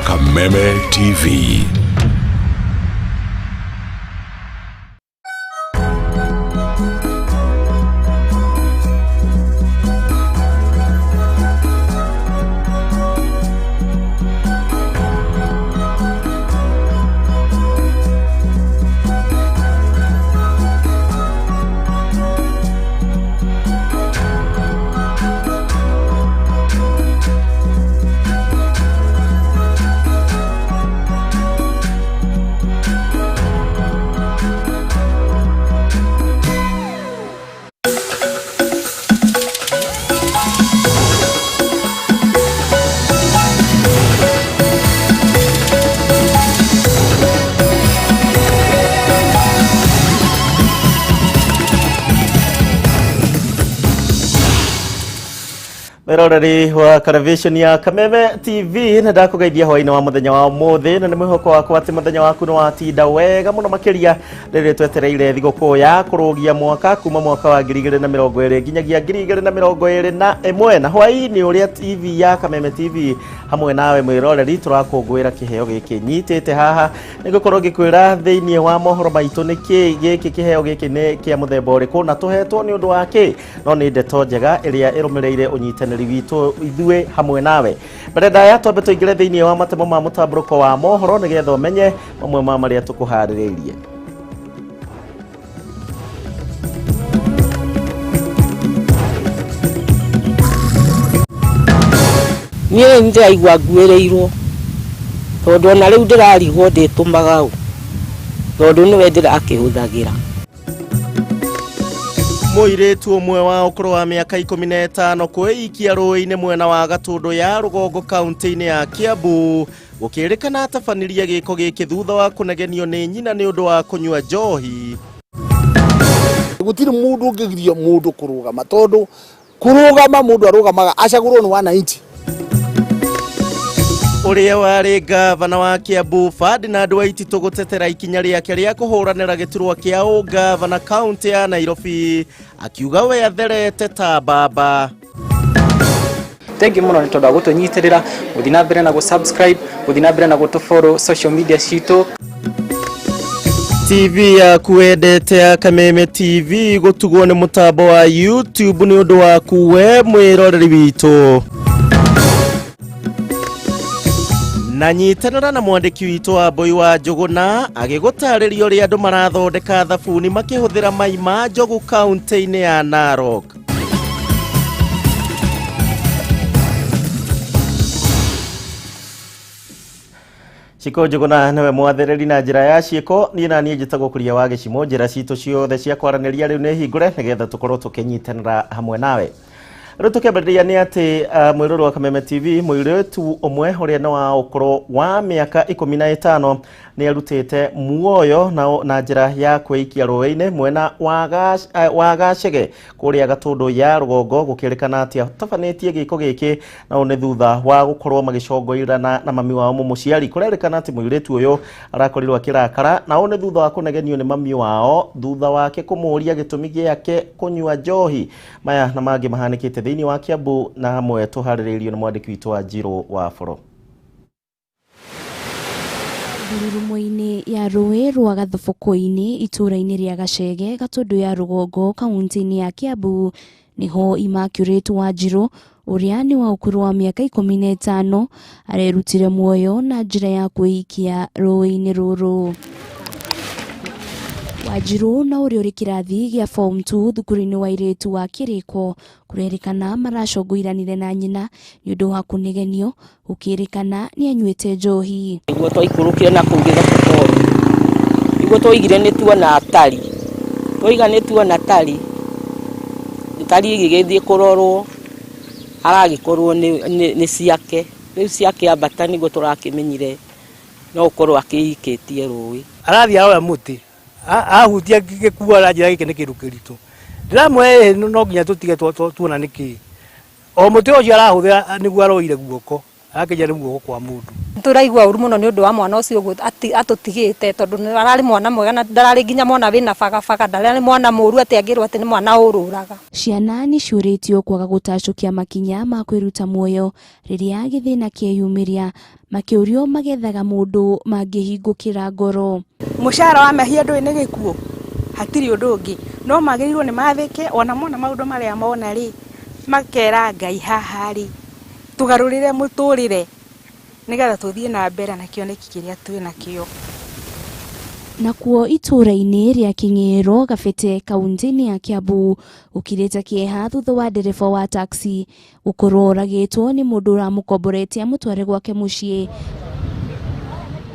Kameme TV. Mwĩroreri wa television ya Kameme TV, nĩ ndakũgeithia hwainĩ wa mũthenya wa ũmũthĩ, na nĩ mwĩhoko wakwa atĩ mũthenya waku nĩ watinda wega mũno makĩria rĩrĩa twetereire thigũkũ ya kũrũgia mwaka kuma mwaka wa 2020 nginyagia 2021. Na hwainĩ ũrĩa TV ya Kameme TV hamwe nawe mwĩroreri tũrakũngũĩra kĩheo gĩkĩ nyitĩte haha, nĩ ngũkorwo ngĩkwĩra thĩinĩ wa mohoro maitũ nĩ kĩ gĩkĩ kĩheo gĩkĩ nĩ kĩa mũthemba ũrĩkũ na tũhetwo nĩ ũndũ wa kĩ, no nĩ ndeto njega ĩrĩa ĩrũmĩrĩire ũnyitanĩri witũ ithuĩ hamwe nawe. Mbere ndaya twambe tũingĩre thĩinĩ wa matemo ma mũtambũrũko wa mohoro nĩgetha ũmenye mamwe ma marĩa tũkũharĩrĩirie. Niĩ nĩ ndĩraigua nguĩrĩirwo tondũ ona rĩu ndĩrarigwo ndĩtũmaga ũ tondũ nĩwe ndĩrakĩhũthagĩra. Mũirĩtu ũmwe wa ũkũrũ wa mĩaka 15 kwĩikia rũĩ-inĩ mwena wa Gatũndũ ya Rũgongo kaunti-inĩ ya Kiambu, gũkĩrĩkana atabanirie gĩko gĩkĩ thutha wa kũnegenio nĩ nyina nĩ ũndũ wa kũnyua njohi. Gũtirĩ mũndũ ũngĩgiria mũndũ kũrũgama, tondũ kũrũgama mũndũ arũgamaga acagũrwo nĩ wananchi. Ũrĩa warĩ ngavana wa Kiambu Ferdinand Waititũ gũtetera ikinya rĩake rĩa kũhũranĩra gĩturwa kĩa ũngavana kaunti ya Nairobi, akiuga we atherete ta mbamba. Thengiũ mũno nĩ tondũ wa gũtũnyitĩrĩra, gũthiĩ na mbere na gũ-subscribe, gũthiĩ na mbere na gũtũ-follow social media citũ. TV yaku wendete ya Kameme TV gũtugwo nĩ mũtambo wa YouTube nĩ ũndũ waku we mwĩroreri witũ. Na nyitanĩra na mwandĩki witũ wa Mbũi wa Njũgũna agĩgũtarĩria ũrĩa andũ marathondeka thabuni makĩhũthĩra mai ma njogu kaunti-inĩ ya Narok. Ciko Njũgũna nĩwe mwathĩrĩri na njĩra ya ciĩko, niĩ na niĩ njĩtagwo Kuria wa Gĩcimo. Njĩra citũ ciothe cia kwaranĩria rĩu nĩ hingũre nĩgetha tũkorwo tũkĩnyitanĩra hamwe nawe. Rĩu tũkĩambĩrĩria nĩ atĩ mwĩroreri wa Kameme TV, mũirĩtu ũmwe ũrĩa nĩ wa ũkũrũ wa mĩaka 15 nĩ arutĩte muoyo na njĩra ya kwĩikia rũĩ-inĩ mwena wa Gacege kũrĩa Gatũndũ ya Rũgongo, gũkĩrĩkana atĩ atabanĩtie gĩko gĩkĩ na ũũ nĩ thutha wa gũkorwo magĩcongoirana na mami wao mũmũciari. Kũrerĩkana atĩ mũirĩtu ũyũ arakorirwo akĩrakara na ũũ nĩ thutha wa kũnegenio nĩ mami wao thutha wake kũmũria gĩtũmi gĩake kũnyua njohi. Maya na mangĩ mahanĩkĩte thĩinĩ wa Kiambu na hamwe tũharĩrĩirio nĩ mwandĩki witũ wa Njirũ wa Boro. Ngurumo-inĩ ya rũĩ rwa Gathoboko-inĩ itũũra-inĩ rĩa Gacege, Gatũndũ ya Rũgongo, kaunti-inĩ ya Kiambu, nĩho Immaculate Wanjirũ ũrĩa nĩ wa ũkũrũ wa mĩaka 15 arerutire muoyo na njĩra ya kwĩikia rũĩ-inĩ rũrũ. Wanjirũ na ũrĩa ũrĩ kĩrathi gĩa form 2 thukuru-inĩ wa airĩtu wa Kĩrĩko, kũrerĩkana maracongoiranire na nyina nĩ ũndũ wa kũnegenio, gũkĩrĩkana nĩ anyuĩte njohi. Nĩguo twaikũrũkire na kũu gĩthobokoni, nĩguo twaigire nĩ tuona tari, twaiga nĩ tuona tari, tari ĩgĩgĩthiĩ kũrorwo, aragĩkorwo nĩ ciake, rĩu ciakĩambata nĩguo tũrakĩmenyire no ũkorwo akĩikĩtie rũĩ. Arathiĩ aroya mũtĩ, ahutia gĩkuo aranjĩra gĩkĩ nĩ kĩndũ kĩritũ. Ndĩramwĩra ĩĩ no nginya tũtige tuona nĩ kĩĩ. O mũtĩ ũcio arahũthĩra nĩguo aroire guoko, arakĩnjĩra nĩ guoko kwa mũndũ. Tũraigua ũru mũno nĩ ũndũ wa mwana ũcio ũguo atũtigĩte, tondũ ararĩ mwana mwega na ndararĩ nginya mwana wĩna bagabaga, ndararĩ mwana mũru atĩ angĩrwo atĩ nĩ mwana ũrũraga. Ciana nĩ ciũrĩtio kwaga gũtacũkia makinya ma kwĩruta muoyo rĩrĩa gĩthĩna kĩeyumĩria, makĩũrio magethaga mũndũ mangĩhingũkĩra ngoro. Mũcara wa mehia ndũĩ nĩ gĩkuũ, hatirĩ ũndũ ũngĩ, no magĩrĩirwo nĩ mathĩke ona mona maũndũ marĩa mona rĩ, makera Ngai haha rĩ, tũgarũrĩre mũtũrĩre nĩgetha tũthiĩ na mbere na kĩoneki kĩrĩa twĩ nakĩo. Nakuo itũũra-inĩ rĩa Kĩng'ero Gabete kaunti-inĩ ya Kiambu gũkirĩte kĩeha thutha wa ndereba wa taxi gũkorwo oragĩtwo nĩ mũndũ ũramũkomborete amũtware gwake mũciĩ.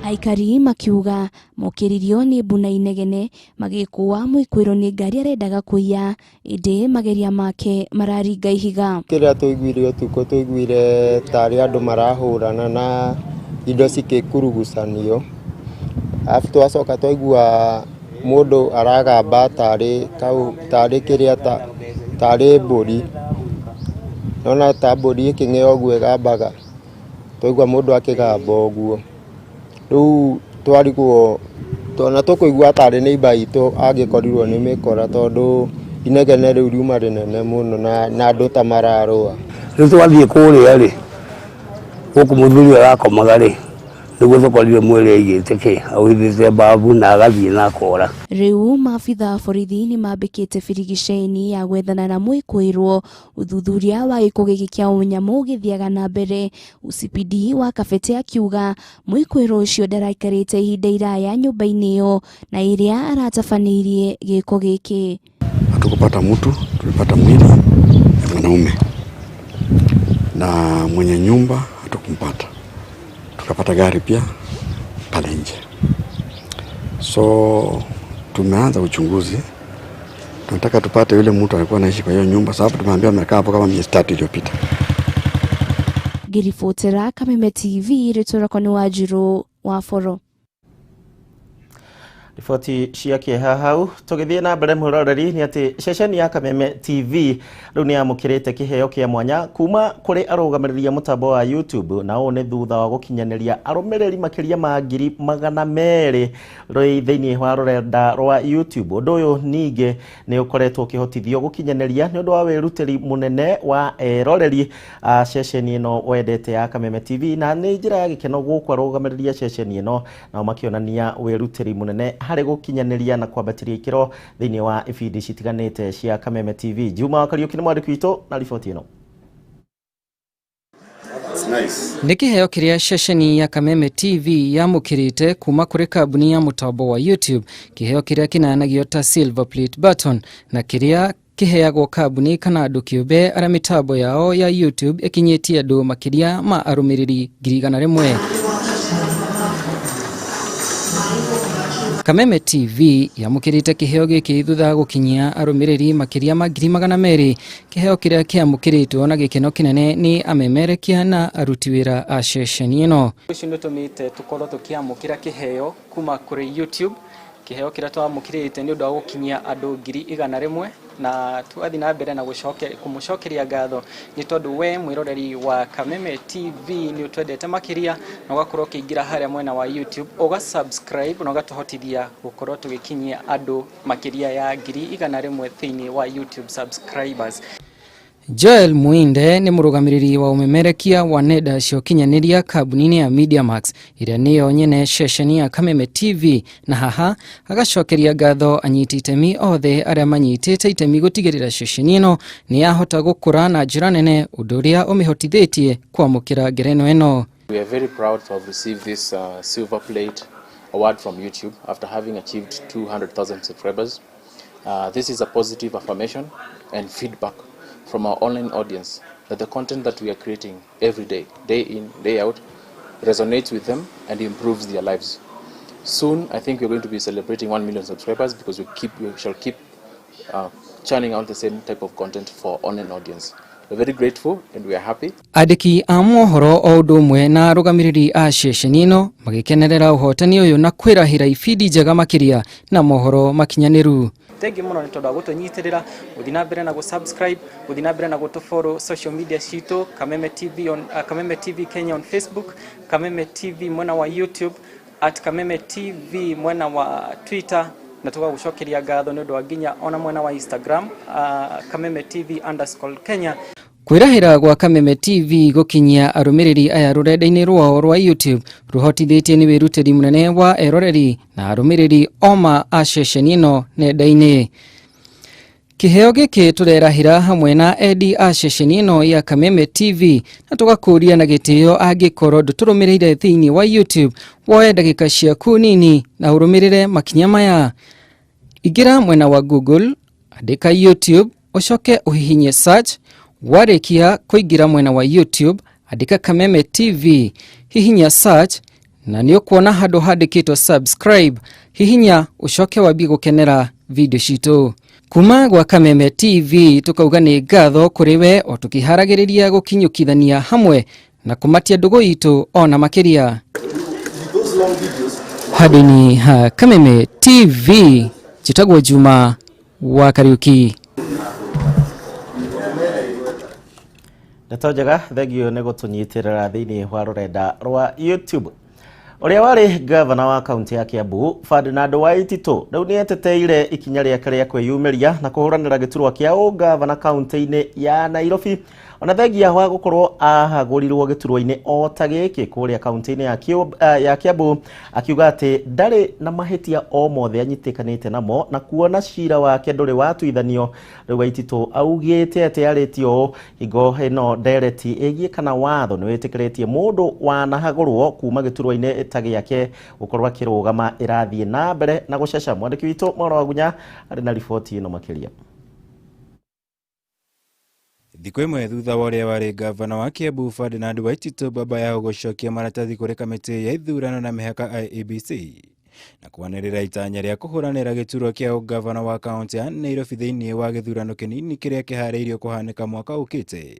Aikari makiuga mokĩririo nĩ mbu na inegene magĩkũa mwĩkwĩrwo nĩ ngari arendaga kũiya, ĩndĩ mageria make mararinga ihiga. Kĩrĩa tũiguire ũtukũ, tũiguire tarĩ andũ marahũrana na indo cikĩkurugucanio, arabu twacoka twaigua mũndũ aragamba tarĩ kau tarĩ kĩrĩa tarĩ mbũri, nona ta mbũri ĩkĩng'ea ũguo ĩgambaga, twaigua mũndũ akĩgamba ũguo. Rĩu twarigwo ona tũkũigua tarĩ neighbour itũ angĩkorirwo nĩ mĩkora, tondũ inegene rĩu riuma rĩnene mũno na andũ ta mararũa. Rĩu twathiĩ kũrĩa rĩ, gũkũ mũthuri arakomaga rĩ, nĩguo tũkorire mwĩrĩ aigĩte kĩ, aũhithĩte mbabu na agathiĩ na akora. Rĩu maabitha a borithi nĩ mambĩkĩte birigiceni ya gwethana na mwĩkũĩrwo. Ũthuthuria wa gĩko gĩkĩ kĩa ũnyamũ ũgĩthiaga na mbere. OCPD wa Kabete akiuga mwĩkũĩrwo ũcio ndaraikarĩte ihinda iraya nyũmba-inĩ ĩyo na ĩrĩa aratabanĩirie gĩko gĩkĩ. Hatukupata mtu, tulipata mwili ya mwanaume na mwenye nyumba hatukumpata, tukapata gari pia pale nje. So tumeanza uchunguzi, tunataka tupate yule mtu alikuwa anaishi kwa hiyo nyumba, sababu tumeambiwa amekaa hapo kama miezi 3 iliyopita. Ngĩribotera Kameme TV, rĩtwa rĩakwa nĩ Wanjirũ wa Boro. Riboti cia kĩeha hau. Tũgĩthiĩ na mbere mwĩroreri, nĩ atĩ ceceni ya Kameme TV rĩu nĩ yamũkĩrĩte kĩheo kĩa mwanya kuma kũrĩ arũgamĩrĩri a mũtambo wa YouTube, na ũũ nĩ thutha wa gũkinyanĩria arũmĩrĩri makĩria ma 200,000 rĩ thĩinĩ wa rũrenda rwa YouTube. Ũndũ ũyũ ningĩ nĩ ũkoretwo ũkĩhotithio gũkinyanĩria nĩ ũndũ wa wĩrutĩri mũnene wa eroreri a ceceni ĩno wendete ya Kameme TV, na nĩ njĩra ya gĩkeno gũkũ arũgamĩrĩri a ceceni ĩno nao makĩonania wĩrutĩri mũnene harĩ gũkinyanĩria na kwambatĩria ikĩro thĩinĩ wa ibindi citiganĩte cia Kameme TV. Juma wa Kariũki nĩ mwandĩki witũ na riboti ĩno. Nĩ kĩheo kĩrĩa ceceni ya Kameme TV yamũkĩrĩte kuma kũrĩ kambuni ya mũtambo wa YouTube, kĩheo kĩrĩa kĩneanagio ta Silver Plate Button na kĩrĩa kĩheagwo kambuni kana andũ kĩũmbe arĩa mĩtambo yao ya YouTube ĩkinyĩtie andũ makĩria ma arũmĩrĩri 100,000. Kameme TV yamũkĩrĩte kĩheo gĩkĩ thutha wa gũkinyia arũmĩrĩri makĩria ma 200,000, kĩheo kĩrĩa kĩamũkĩrĩtwo na gĩkeno kĩnene nĩ amemerekia na aruti wĩra a ceceni ĩno. Ũcio nĩ ũtũmĩte tũkorwo tũkĩamũkĩra kĩheo kuma kũrĩ YouTube, kĩheo kĩrĩa twamũkĩrĩte nĩ ũndũ wa gũkinyia andũ 100,000, na twathiĩ na mbere na kũmũcokeria ngatho nĩ tondũ we mwĩroreri wa Kameme TV nĩ ũtwendete makĩria na ũgakorwo ũkĩingĩra harĩa mwena wa YouTube ũga subscribe na ũgatũhotithia gũkorwo tũgĩkinyia andũ makĩria ya 100,000 thĩinĩ wa YouTube subscribers. Joel Muinde nĩ mũrũgamĩrĩri wa ũmemerekia wa nenda cia ũkinyanĩria kambuni-inĩ ya Mediamax ĩrĩa nĩyo nyene ceceni ya Kameme TV, na haha agacokeria ngatho anyiti itemi othe arĩa manyitĩte itemi gũtigĩrĩra ceceni ĩno nĩ yahota gũkũra na njĩra nene, ũndũ ũrĩa ũmĩhotithĩtie kwamũkĩra ngerenwa ĩno. We are very proud to have received this silver plate award from YouTube after having achieved 200,000 subscribers. This is a positive affirmation and feedback from our online audience that the content that we are creating every day, day in, day out, resonates with them and improves their lives. Soon, I think we're going to be celebrating 1 million subscribers because we shall keep churning out the same type of content for online audience. We're very grateful and we are happy. Andĩki a mohoro o ũndũ ũmwe na arũgamĩrĩri a ceceni ĩno magĩkenerera ũhotani ũyũ na kwĩrahĩra ibindi njega makĩria na mohoro makinyanĩru. Thengiũ mũno nĩ tondũ wa gũtũnyitĩrĩra, gũthiĩ na mbere na gũ-subscribe, gũthiĩ na mbere na gũtũ-follow social media citũ, Kameme TV on, Kameme TV Kenya on Facebook, Kameme TV mwena wa YouTube, at Kameme TV mwena wa Twitter, na tũgagũcokeria ngatho nĩ ũndũ wa nginya ona mwena wa Instagram, Kameme TV underscore Kenya. Kwĩrahĩra gwa Kameme TV gũkinyia arũmĩrĩri aya rũrenda-inĩ rwao rwa YouTube rũhotithĩtie nĩ wĩrutĩri mũnene wa eroreri na arũmĩrĩri oma a ceceni ĩno nenda-inĩ. Kĩheo gĩkĩ tũrerahĩra hamwe na endi a ceceni ĩno ya Kameme TV na tũgakũria na gĩtĩo angĩkorwo ndũtũrũmĩrĩire thĩinĩ wa YouTube, woe ndagĩka ciaku nini na ũrũmĩrĩre makinya maya. Ingĩra mwena wa Google, andĩka YouTube, ũcoke ũhihinye search. Warĩkia kũingĩra mwena wa YouTube, andĩka Kameme TV, hihinya search na nĩ ũkuona handũ handĩkĩtwo subscribe, hihinya ũcoke wambie gũkenera video citũ. Kuma gwa Kameme TV tũkauga nĩ ngatho kũrĩ we o tũkĩharagĩrĩria gũkinyũkithania hamwe na kũmatia ndũgũ itũ ona makĩria. Handũ-inĩ ha Kameme TV, njĩtagwo Juma wa Kariuki. Ndeto njega, thengio nĩ gũtũnyitĩrĩra thĩinĩ wa rũrenda rwa YouTube. Ũrĩa warĩ gavana wa kaunti ya Kiambu Ferdinand Waititu rĩu nĩ eteteire ikinya rĩake rĩa kwĩyumĩria na kũhũranĩra gĩturwa kĩa ũgavana kaunti-inĩ ya Nairobi, ona thengia wa gũkorwo ahagũrirwo gĩturwa-inĩ o ta gĩkĩ kũrĩa kaunti-inĩ ya Kiambu, akiuga atĩ ndarĩ na mahĩtia o mothe anyitĩkanĩte namo na kuona cira wake ndũrĩ watuithanio. Rĩu Waititu augĩte atĩ arĩtie ũũ hingo ĩno ndereti ĩgiĩ kana watho nĩ wĩtĩkĩrĩtie mũndũ wanahagũrwo kuma gĩturwa-inĩ ta gĩake gũkorwo akĩrũgama ĩrathiĩ na mbere na gũceca. Mwandĩki witũ Maura Wagunya arĩ na riboti ĩno makĩria. Thikũ ĩmwe thutha wa ũrĩa warĩ gavana wa Kiambu Ferdinand Waititu Baba Yao gũcokia maratathi kũrĩ kamĩtĩ ya ithurano na mĩhaka IEBC na kwanĩrĩra itanya rĩa kũhũranĩra gĩturwa kĩa ũgavana wa kaunti ya Nairobi thĩinĩ wa gĩthurano kĩnini kĩrĩa kĩharĩirio kũhanĩka mwaka ũkĩte.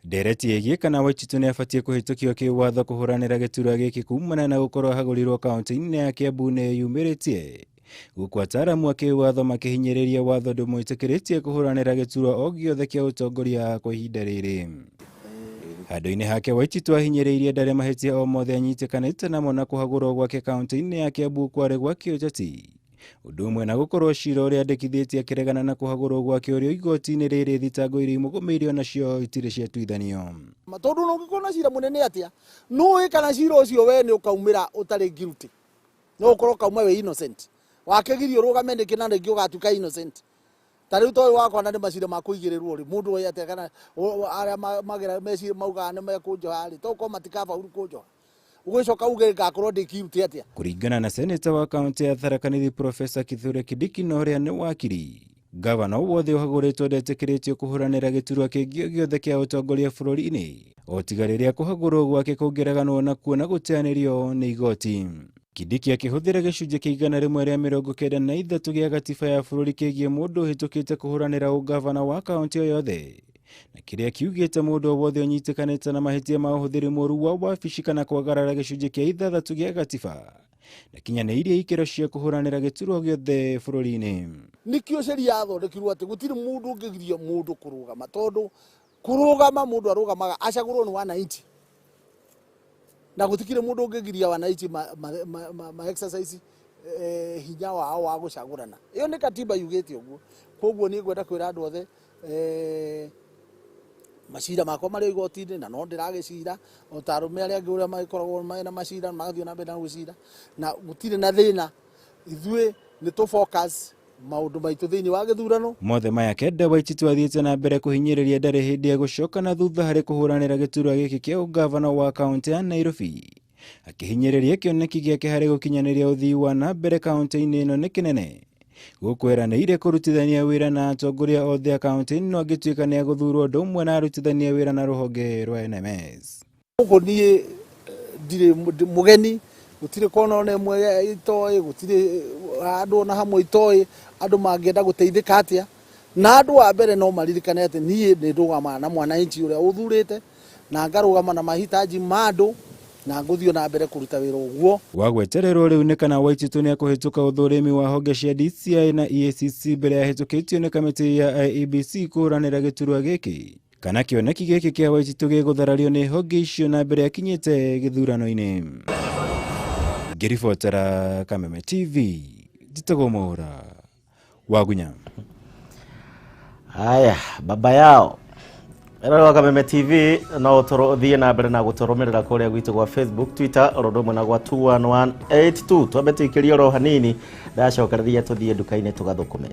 Ndereti ĩgiĩ kana Waititu nĩ abatiĩ kũhĩtũkio kĩwatho kũhũranĩra gĩturwa gĩkĩ kumana na gũkorwo ahagũrirwo kaunti-inĩ ya Kiambu nĩ yumĩrĩtie, gũkũ ataaramu a kĩwatho makĩhinyĩrĩria watho ndũmwĩtĩkĩrĩtie kũhũranĩra gĩturwa o gĩothe kĩa ũtongoria kwa ihinda rĩrĩ. Handũ-inĩ hake Waititu ahinyĩrĩirie ndarĩ mahĩtia o mothe anyitĩkanĩte namo na kũhagũrwo gwake kaunti-inĩ ya Kiambu kwarĩ gwa kĩũteti, ũndũ ũmwe na gũkorwo cira ũrĩa andĩkithĩtie akĩregana na kũhagũrwo gwake ũrĩa igoti-inĩ rĩrĩ thitango iria imũgũmĩire onacio itirĩ ciatuithanio. Tondũ no ũngĩkorwo na cira mũnene atĩa, nũĩ kana cira ũcio we nĩ ũkaumĩra ũtarĩ guilty, no ũkorwo ũkauma wĩ innocent, wakĩgirio ũrũgame nĩkĩ na rĩngĩ ũgatuĩka innocent. Ta rĩu toyũ wakwa na nĩ macira ma kũigĩrĩrwo rĩ, mũndũ oĩ atĩa kana arĩa magera meciria maugaga nĩ mekũnjoha rĩ, tokorwo matikabauru kũnjoha, ũgĩcoka uge ngakorwo ndĩ guilty atĩa? Kũringana na seneta wa kaunti ya Tharaka Nithi Professor Kithure Kindiki na ũrĩa nĩ wakiri, gavana wothe ũhagũrĩtwo ndetĩkĩrĩtio kũhũranĩra gĩturwa kĩngĩ o gĩothe kĩa ũtongoria bũrũri-inĩ, o tiga rĩrĩa kũhagũrwo gwake kũngĩreganwo nakuo na gũteanĩrio nĩ igoti. Kindiki akĩhũthĩra gĩcunjĩ kĩa 193 gĩa gatiba ya bũrũri kĩgiĩ mũndũ ũhĩtũkĩte kũhũranĩra ũgavana wa kaunti o yothe, na kĩrĩa kiugĩte mũndũ o wothe ũnyitĩkanĩte na mahĩtia ma ũhũthĩri mũũru wa wabici kana kwagarara gĩcunjĩ kĩa 6 gĩa gatiba ndakinyanĩirie ikĩro cia kũhũranĩra gĩturwa gĩothe bũrũri-inĩ. Nĩkĩo sheria yathondekirwo atĩ gũtirĩ mũndũ ũngĩgiria mũndũ kũrũgama, tondũ kũrũgama mũndũ arũgamaga acagũrwo nĩ wananchi, na gũtikĩrĩ mũndũ ũngĩgiria wananchi ma exercise hinya wao wa gũcagũrana. Ĩyo nĩ katiba yugĩte ũguo. Koguo niĩ ngwenda kwĩra andũ othe, macira makwa marĩ igoti-inĩ na no ndĩragĩcira o ta arũme arĩa angĩ ũrĩa magĩkoragwo mena macira magathiĩ na mbere na gũcira, na gũtirĩ na thĩna. Ithuĩ nĩ tũ focus maũndũ maitũ thĩinĩ wa gĩthurano. Mothe maya kenda Waititu athiĩte na mbere kũhinyĩrĩria ndarĩ hĩndĩ ya gũcoka na thutha harĩ kũhũranĩra gĩturwa gĩkĩ kĩa ũgavana wa kaunti ya Nairobi, akĩhinyĩrĩria kĩoneki gĩake harĩ gũkinyanĩria ũthii wa na mbere kaunti-inĩ ĩno nĩ kĩnene, gũkũ eranĩire kũrutithania wĩra na atongoria othe a kaunti ĩno angĩtuĩka nĩ agũthurwo ũndũ ũmwe na arutithanie wĩra na rũhonge rwa NMS. Gũkũ niĩ ndirĩ mũgeni, gũtirĩ kona ona ĩmwe itoĩ, gũtirĩ handũ ona hamwe itoĩ andũ mangĩenda gũteithĩka atĩa. Na andũ a mbere no maririkane atĩ niĩ nĩ ndũgamaga na mwananchi ũrĩa ũthurĩte, na ngarũgama na mahitaji ma andũ. Na ngũthiĩ na mbere kũruta wĩra ũguo. Wa gwetererwo rĩu nĩ kana Waititu nĩekũhĩtũka ũthũrimi wa honge cia DCI na EACC mbere ya hĩtũkĩtio nĩ kamĩtĩ ya IEBC kũhũranĩra gĩturwa gĩkĩ kana kĩoneki gĩkĩ kĩa Waititu gĩgũtharario nĩ honge icio na mbere akinyĩte gĩthurano-inĩ. Ngĩribotera Kameme TV, njĩtagwo Mwaũra Wagunya. Haya, baba yao Ĩrore wa Kameme TV no ũthiĩ na mbere na gũtũrũmĩrĩra kũrĩa gwitũ gwa Facebook, Twitter oro ũndũ ũmwe na gwa 21182. Twambe tũikĩrie oro hanini, ndacokereria tũthiĩ nduka-inĩ tũgathũkũme.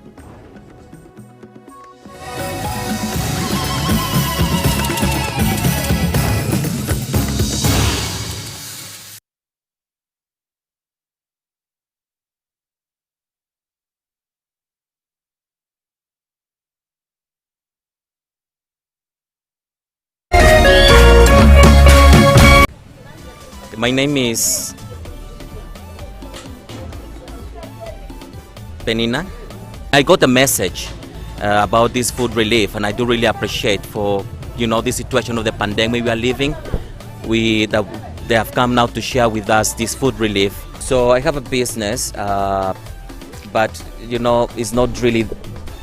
My name is Penina. I got a message about this food relief, and I do really appreciate for, you know, the situation of the pandemic we are living. They have come now to share with us this food relief. So I have a business, but you know, it's not really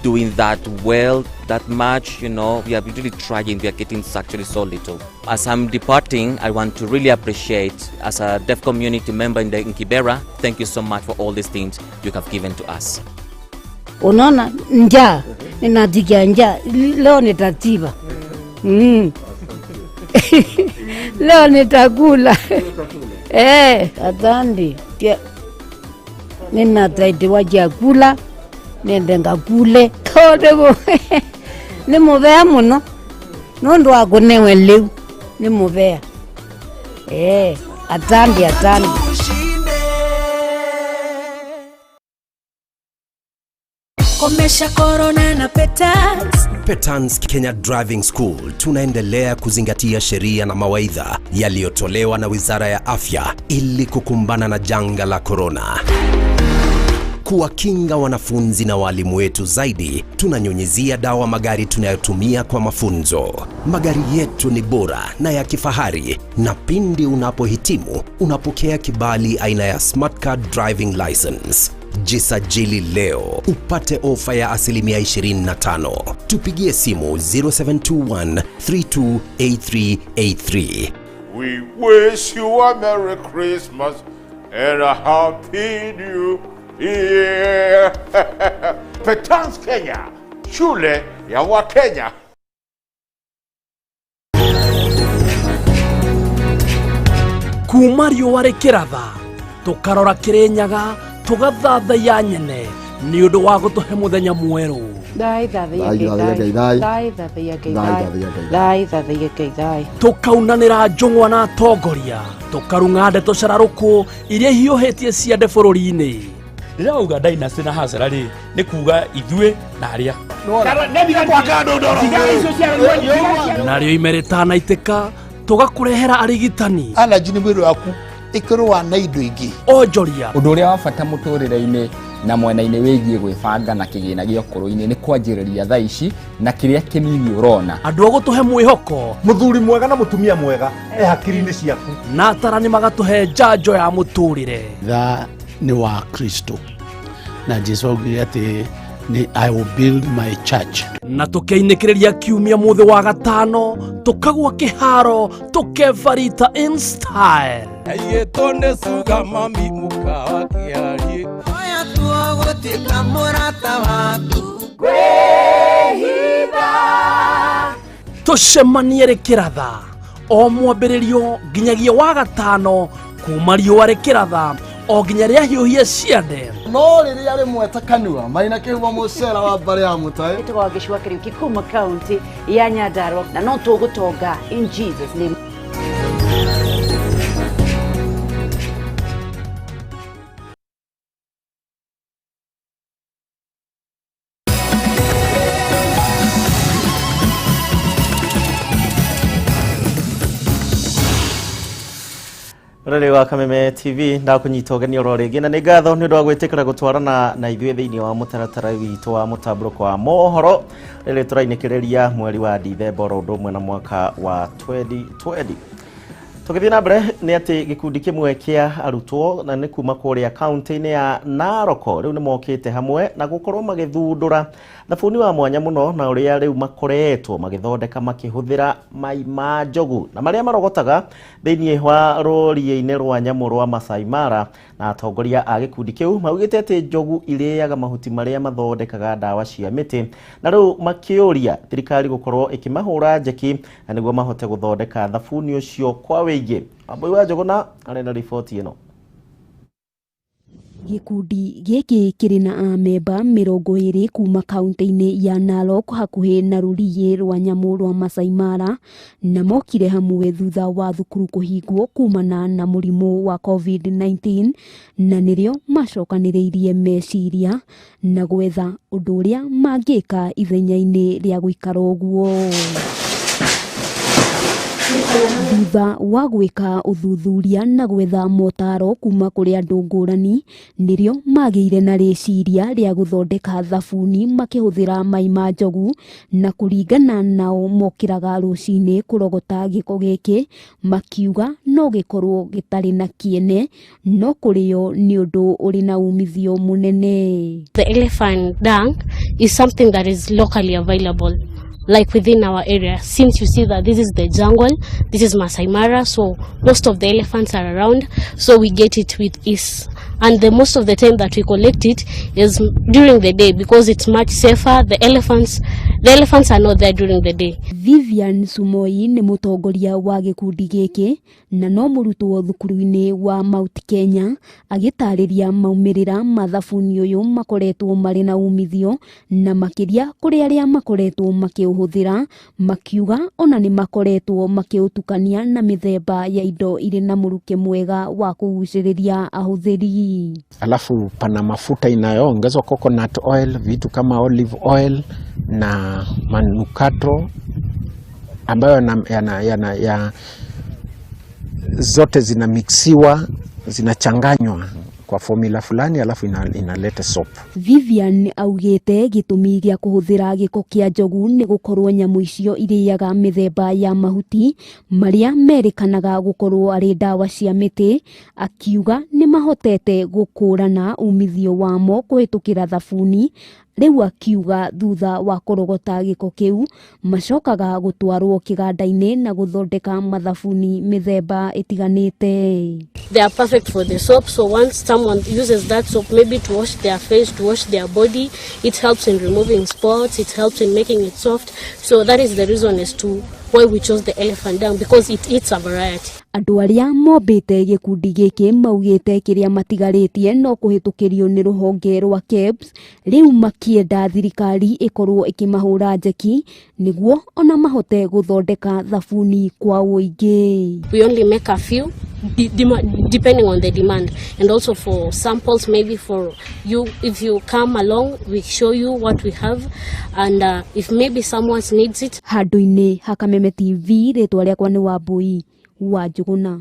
doing that well, that much, you know. We are really trying, we are getting actually so little. As I'm departing, I want to really appreciate, as a deaf community member in Kibera, thank you so much for all these things you have given to us. Unaona njaa, ninatikia njaa, leo nitatiba. Leo nitakula. Asante. Ninataidiwa chakula, nende ngakule. Tondu ni muvea muno nundu wa kunewe liu ni muvea. Asante, asante. Komesha corona na Petans. Petans Kenya Driving School tunaendelea kuzingatia sheria na mawaidha yaliyotolewa na Wizara ya Afya ili kukumbana na janga la corona. Kuwakinga wanafunzi na walimu wetu zaidi, tunanyunyizia dawa magari tunayotumia kwa mafunzo. Magari yetu ni bora na ya kifahari, na pindi unapohitimu unapokea kibali aina ya Smart Card Driving License. Jisajili leo upate ofa ya 25%. Tupigie simu 0721 328383. We wish you a Merry Christmas and a Happy New Year. Petans Kenya, shule ya Wakenya. Kuma riũa rĩkĩratha, tũkarora Kĩrĩnyaga, tũgathathaiya nyene nĩ ũndũ wa gũtũhe mũthenya mwerũ. Tũkaunanĩra njũng'wa na atongoria, tũkarung'a ndeto cararũkũ iria ihiũhĩtie ciande bũrũri-inĩ. Ndĩrauga dynasty na hasara rĩ nĩ kuga ithuĩ na arĩa. Narĩo ime rĩtanaitĩka, tũgakũrehera arigitani. Allergy nĩ mwĩrĩ waku ĩkĩrũa na indo ingĩ. Onjoria. Ũndũ ũrĩa wa bata mũtũrĩre-inĩ na mwena-inĩ wĩgiĩ gwĩbanga na kĩgĩna gĩa ũkũrũ-inĩ nĩ kwanjĩrĩria thaa ici na kĩrĩa kĩnini ũrona. Andũ a gũtũhe mwĩhoko. Mũthuri mwega na mũtumia mwega e hakiri-inĩ ciaku. Na atarani magatũhe njanjo ya mũtũrĩre. Tha nĩ wa Kristo na Jesu augire atĩ ni I will build my church. Na tũkeinĩkĩrĩria kiumia mũthĩ wa gatano, tũkagwa kĩharo, tũkebarita in style. Aigĩtwo nĩ suga mami mũkawa kĩarie. Oya tuo gũtuĩka mũrata waku. Kwĩhitha. Tũcemanie rĩkĩratha o mwambĩrĩrio nginyagia wa gatano kuma riũa rĩkĩratha o nginya rĩahiũhie ciande. No rĩrĩa rĩmwe ta kanua maina kĩhumo mũcera wa mbarĩ ya mũtaĩ. Ĩtagwo Wangeci wa Kariuki kuma kaunti ya Nyandarua na no tũgũtonga in Jesus name. Rĩrĩ wa Kameme TV ndakunyita ũgeni oro rĩngĩ na nĩ ngatho nĩ ũndũ wa gwĩtĩkĩra gũtwarana na ithuĩ thĩinĩ wa mũtaratara witũ wa mũtambũrũko wa mohoro rĩrĩ tũrainĩkĩrĩria mweri wa Dithemba oro ũndũ ũmwe na mwaka wa 2020. Tũgĩthiĩ na mbere Nĩ atĩ gĩkundi kĩmwe kĩa arutwo na nĩ kuma kũrĩa kaunti-inĩ ya Narok rĩu nĩ mokĩte hamwe na gũkorwo magĩthundũra thabuni wa mwanya mũno na ũrĩa rĩu makoretwo magĩthondeka makĩhũthĩra mai ma njogu na marĩa marogotaga thĩinĩ wa rũriĩ-inĩ rwa nyamũ rwa Masai Mara. Na atongoria a gĩkundi kĩu maugĩte atĩ njogu irĩaga mahuti marĩa mathondekaga ndawa cia mĩtĩ, na rĩu makĩũria thirikari gũkorwo ĩkĩmahũra njeki na nĩguo mahote gũthondeka thabuni ũcio kwa wĩingĩ. Wambui wa Njũgũna arĩ na riboti ĩno. Gĩkundi gĩkĩ kĩrĩ na amemba 20 kuma kaunti-inĩ ya Narok hakuhĩ na rũriĩ rwa nyamũ rwa Masai Mara, na mokire hamwe thutha wa thukuru kũhingwo kumana na mũrimũ wa COVID-19, na nĩrĩo macokanĩrĩirie meciria na gwetha ũndũ ũrĩa mangĩka ithenya-inĩ rĩa gũikara ũguo. Thutha wa gwĩka ũthuthuria na gwetha motaro kuma kũrĩ andũ ngũrani, nĩrĩo magĩire na rĩciria rĩa gũthondeka thabuni makĩhũthĩra mai ma njogu, na kũringana nao mokĩraga rũcinĩ kũrogota gĩko gĩkĩ, makiuga no gĩkorwo gĩtarĩ na kĩene no kũrĩo nĩ ũndũ ũrĩ na umithio mũnene. The elephant dung is something that is locally available, like within our area, since you see that this is the jungle, this is Masai Mara, so most of the elephants are around, so we get it with ease. And the most of the time that we collect it is during the day, because it's much safer. The elephants are not there during the day. Vivian Sumoi nĩ mũtongoria wa gĩkundi gĩkĩ na no mũrutwo thukuru-inĩ wa Mount Kenya, agĩtarĩria maumĩrĩra ma thabuni ũyũ makoretwo marĩ na umithio na makĩria kũrĩ arĩa makoretwo makĩũhũthĩra, makiuga ona nĩ makoretwo makĩũtukania na mĩthemba ya indo irĩ na mũrukĩ mwega wa kũgucĩrĩria ahũthĩri. Alafu pana mafuta inayoongezwa coconut oil, vitu kama olive oil na manukato ambayo ya zote zinamixiwa, zinachanganywa kwa formula fulani, alafu inaleta soap. Vivian augite gĩtũmi gĩa kũhũthĩra gĩko kĩa njogu nĩ gũkorwo nyamũ icio irĩaga mĩthemba ya mahuti marĩa merĩkanaga gũkorwo arĩ ndawa cia mĩtĩ, akiuga nĩ mahotete gũkũrana umithio wamo kũhĩtũkĩra thabuni. Rĩu akiuga thutha wa kũrogota gĩko kĩu macokaga gũtwarwo kĩganda-inĩ na gũthondeka mathabuni mĩthemba ĩtiganĩte. They are perfect for the soap, so once someone uses that soap maybe to wash their face, to wash their body, it helps in removing spots, it helps in making it soft. So that is the reason as to why we chose the elephant dung, because it eats a variety. Andũ arĩa mombĩte gĩkundi gĩkĩ maugĩte kĩrĩa matigarĩtie no kũhĩtũkĩrio nĩ rũhonge rwa KEBS, rĩu makĩenda thirikari ĩkorwo ĩkĩmahũra njeki nĩguo ona mahote gũthondeka thabuni kwa ũingĩ. We only make a few depending on the demand, and also for samples, maybe for you, if you come along we show you what we have, and if maybe someone needs it. Handũ-inĩ ha Kameme TV, rĩtwa rĩakwa nĩ Wambui wa Njũgũna.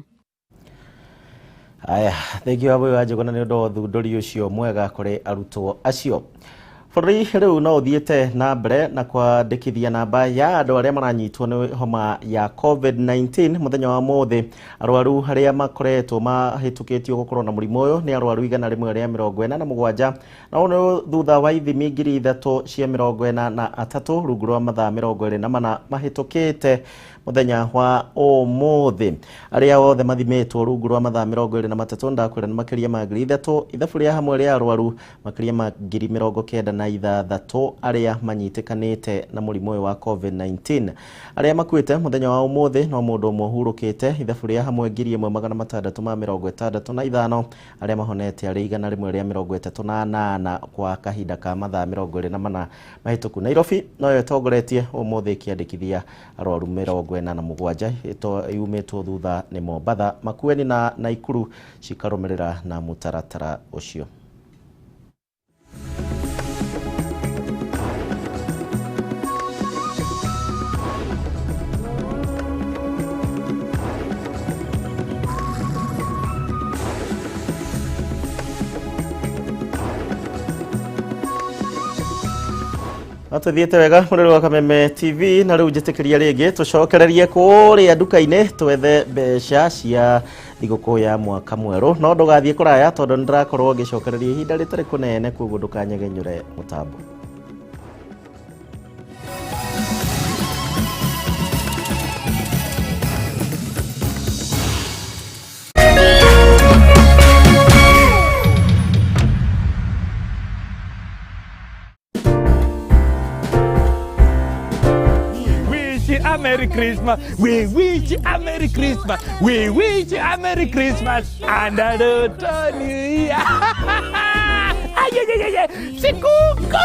Aya, thengiũ Wambui wa Njũgũna nĩ ũndũ wa ũthundũri ũcio mwega kũrĩ arutwo acio. Bũrũri rĩu no ũthiĩte na mbere na kwandĩkithia namba ya andũ arĩa maranyitwo nĩ homa ya COVID-19 mũthenya wa ũmũthĩ. Arwaru arĩa makoretwo mahĩtũkĩtio gũkorwo na mũrimũ ũyũ nĩ arwaru 147, na ũũ nĩ thutha wa ithimi 3,043 rungu rwa mathaa 24 mahĩtũkĩte mũthenya wa ũmũthĩ. Arĩa othe mathimĩtwo rungu rwa mathaa 23 ndakwĩra nĩ makĩria ma 3,000, ithabu rĩa hamwe rĩa arwaru makĩria ma 96,000 arĩa manyitĩkanĩte na mũrimũ ũyũ wa COVID-19. Arĩa makuĩte mũthenya wa ũmũthĩ no mũndũ ũmwe ũhurũkĩte, ithabu rĩa hamwe 1,665, arĩa mahonete arĩ 138 kwa kahinda ka mathaa 24 mahĩtũku. Nairobi noyo ĩtongoretie ũmũthĩ ĩkĩandĩkithia arwaru 47 yumĩtwo thutha nĩ Mombatha, Makueni na Naikuru cikarũmĩrĩra na mũtaratara ũcio. No tuthiĩte wega mũrĩrĩ wa Kameme TV na rĩu njĩtĩkĩria rĩngĩ tũcokererie kũrĩa nduka-inĩ twethe mbeca cia thigũkũ ya mwaka mwerũ, no ndũgathiĩ kũraya tondũ nĩndĩrakorwo ngĩcokereria ihinda rĩtarĩ kũnene, koguo ndũkanyegenyũre mũtambo. A Merry Christmas. We wish you a Merry Christmas. We wish you a Merry Christmas and a Happy New Year. Ay, ay, ay, ay. Sikukuu.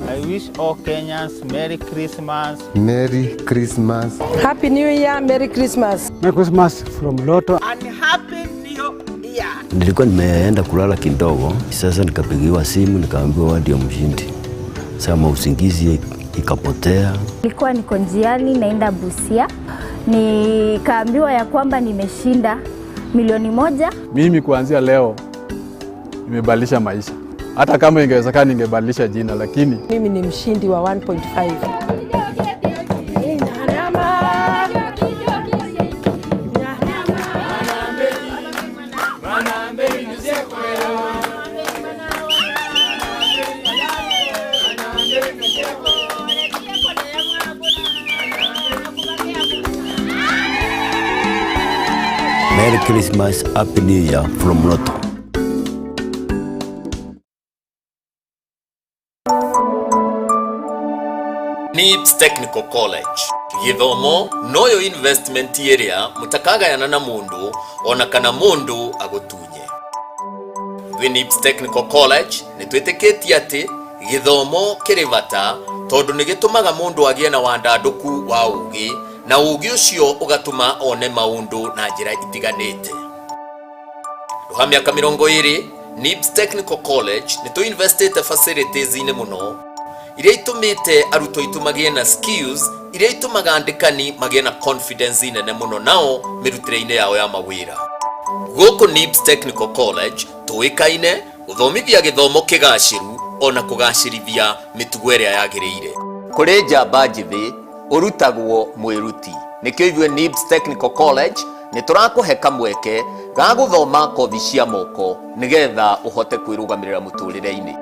I wish all Kenyans Merry Christmas. Merry Christmas. Happy New Year, Merry Christmas. Merry Christmas from Lotto. And Happy New Year. Nilikuwa nimeenda kulala kidogo, sasa nikapigiwa simu nikaambiwa wewe ndio mshindi. Sasa usingizi ikapotea. Nilikuwa niko njiani naenda Busia, nikaambiwa ya kwamba nimeshinda 1,000,000. Mimi kuanzia leo nimebadilisha maisha. Hata kama ingewezekana ningebadilisha jina, lakini mimi ni mshindi wa 1.5. Merry Christmas, Happy New Year from Lotto. NIBS Technical College githomo noyo investment area mutakagayana na mundu ona kana mundu agutunye. Twi NIBS Technical College nitwitikitie ati githomo kiri bata tondu ni gitumaga mundu agie na wandanduku wa ugi na ugi ucio ugatuma one maundu na njira itiganite. Ruha miaka 20 NIBS Technical College ni tuinvestite facilities ine muno iria itumite arutwo aitu magie na skills iria itumaga andikani magie na confidence nene muno nao mirutire-ini yao ya mawira. Guku NIBS Technical College tuikaine guthomithia githomo kigaciru ona kugacirithia mitugo iria yagiriire. Kuri njamba njithi urutagwo mwiruti nikio ithuĩ NIBS Technical College ni turakuhe kamweke ga guthoma kothi cia moko nigetha uhote kwirugamirira muturire-ini.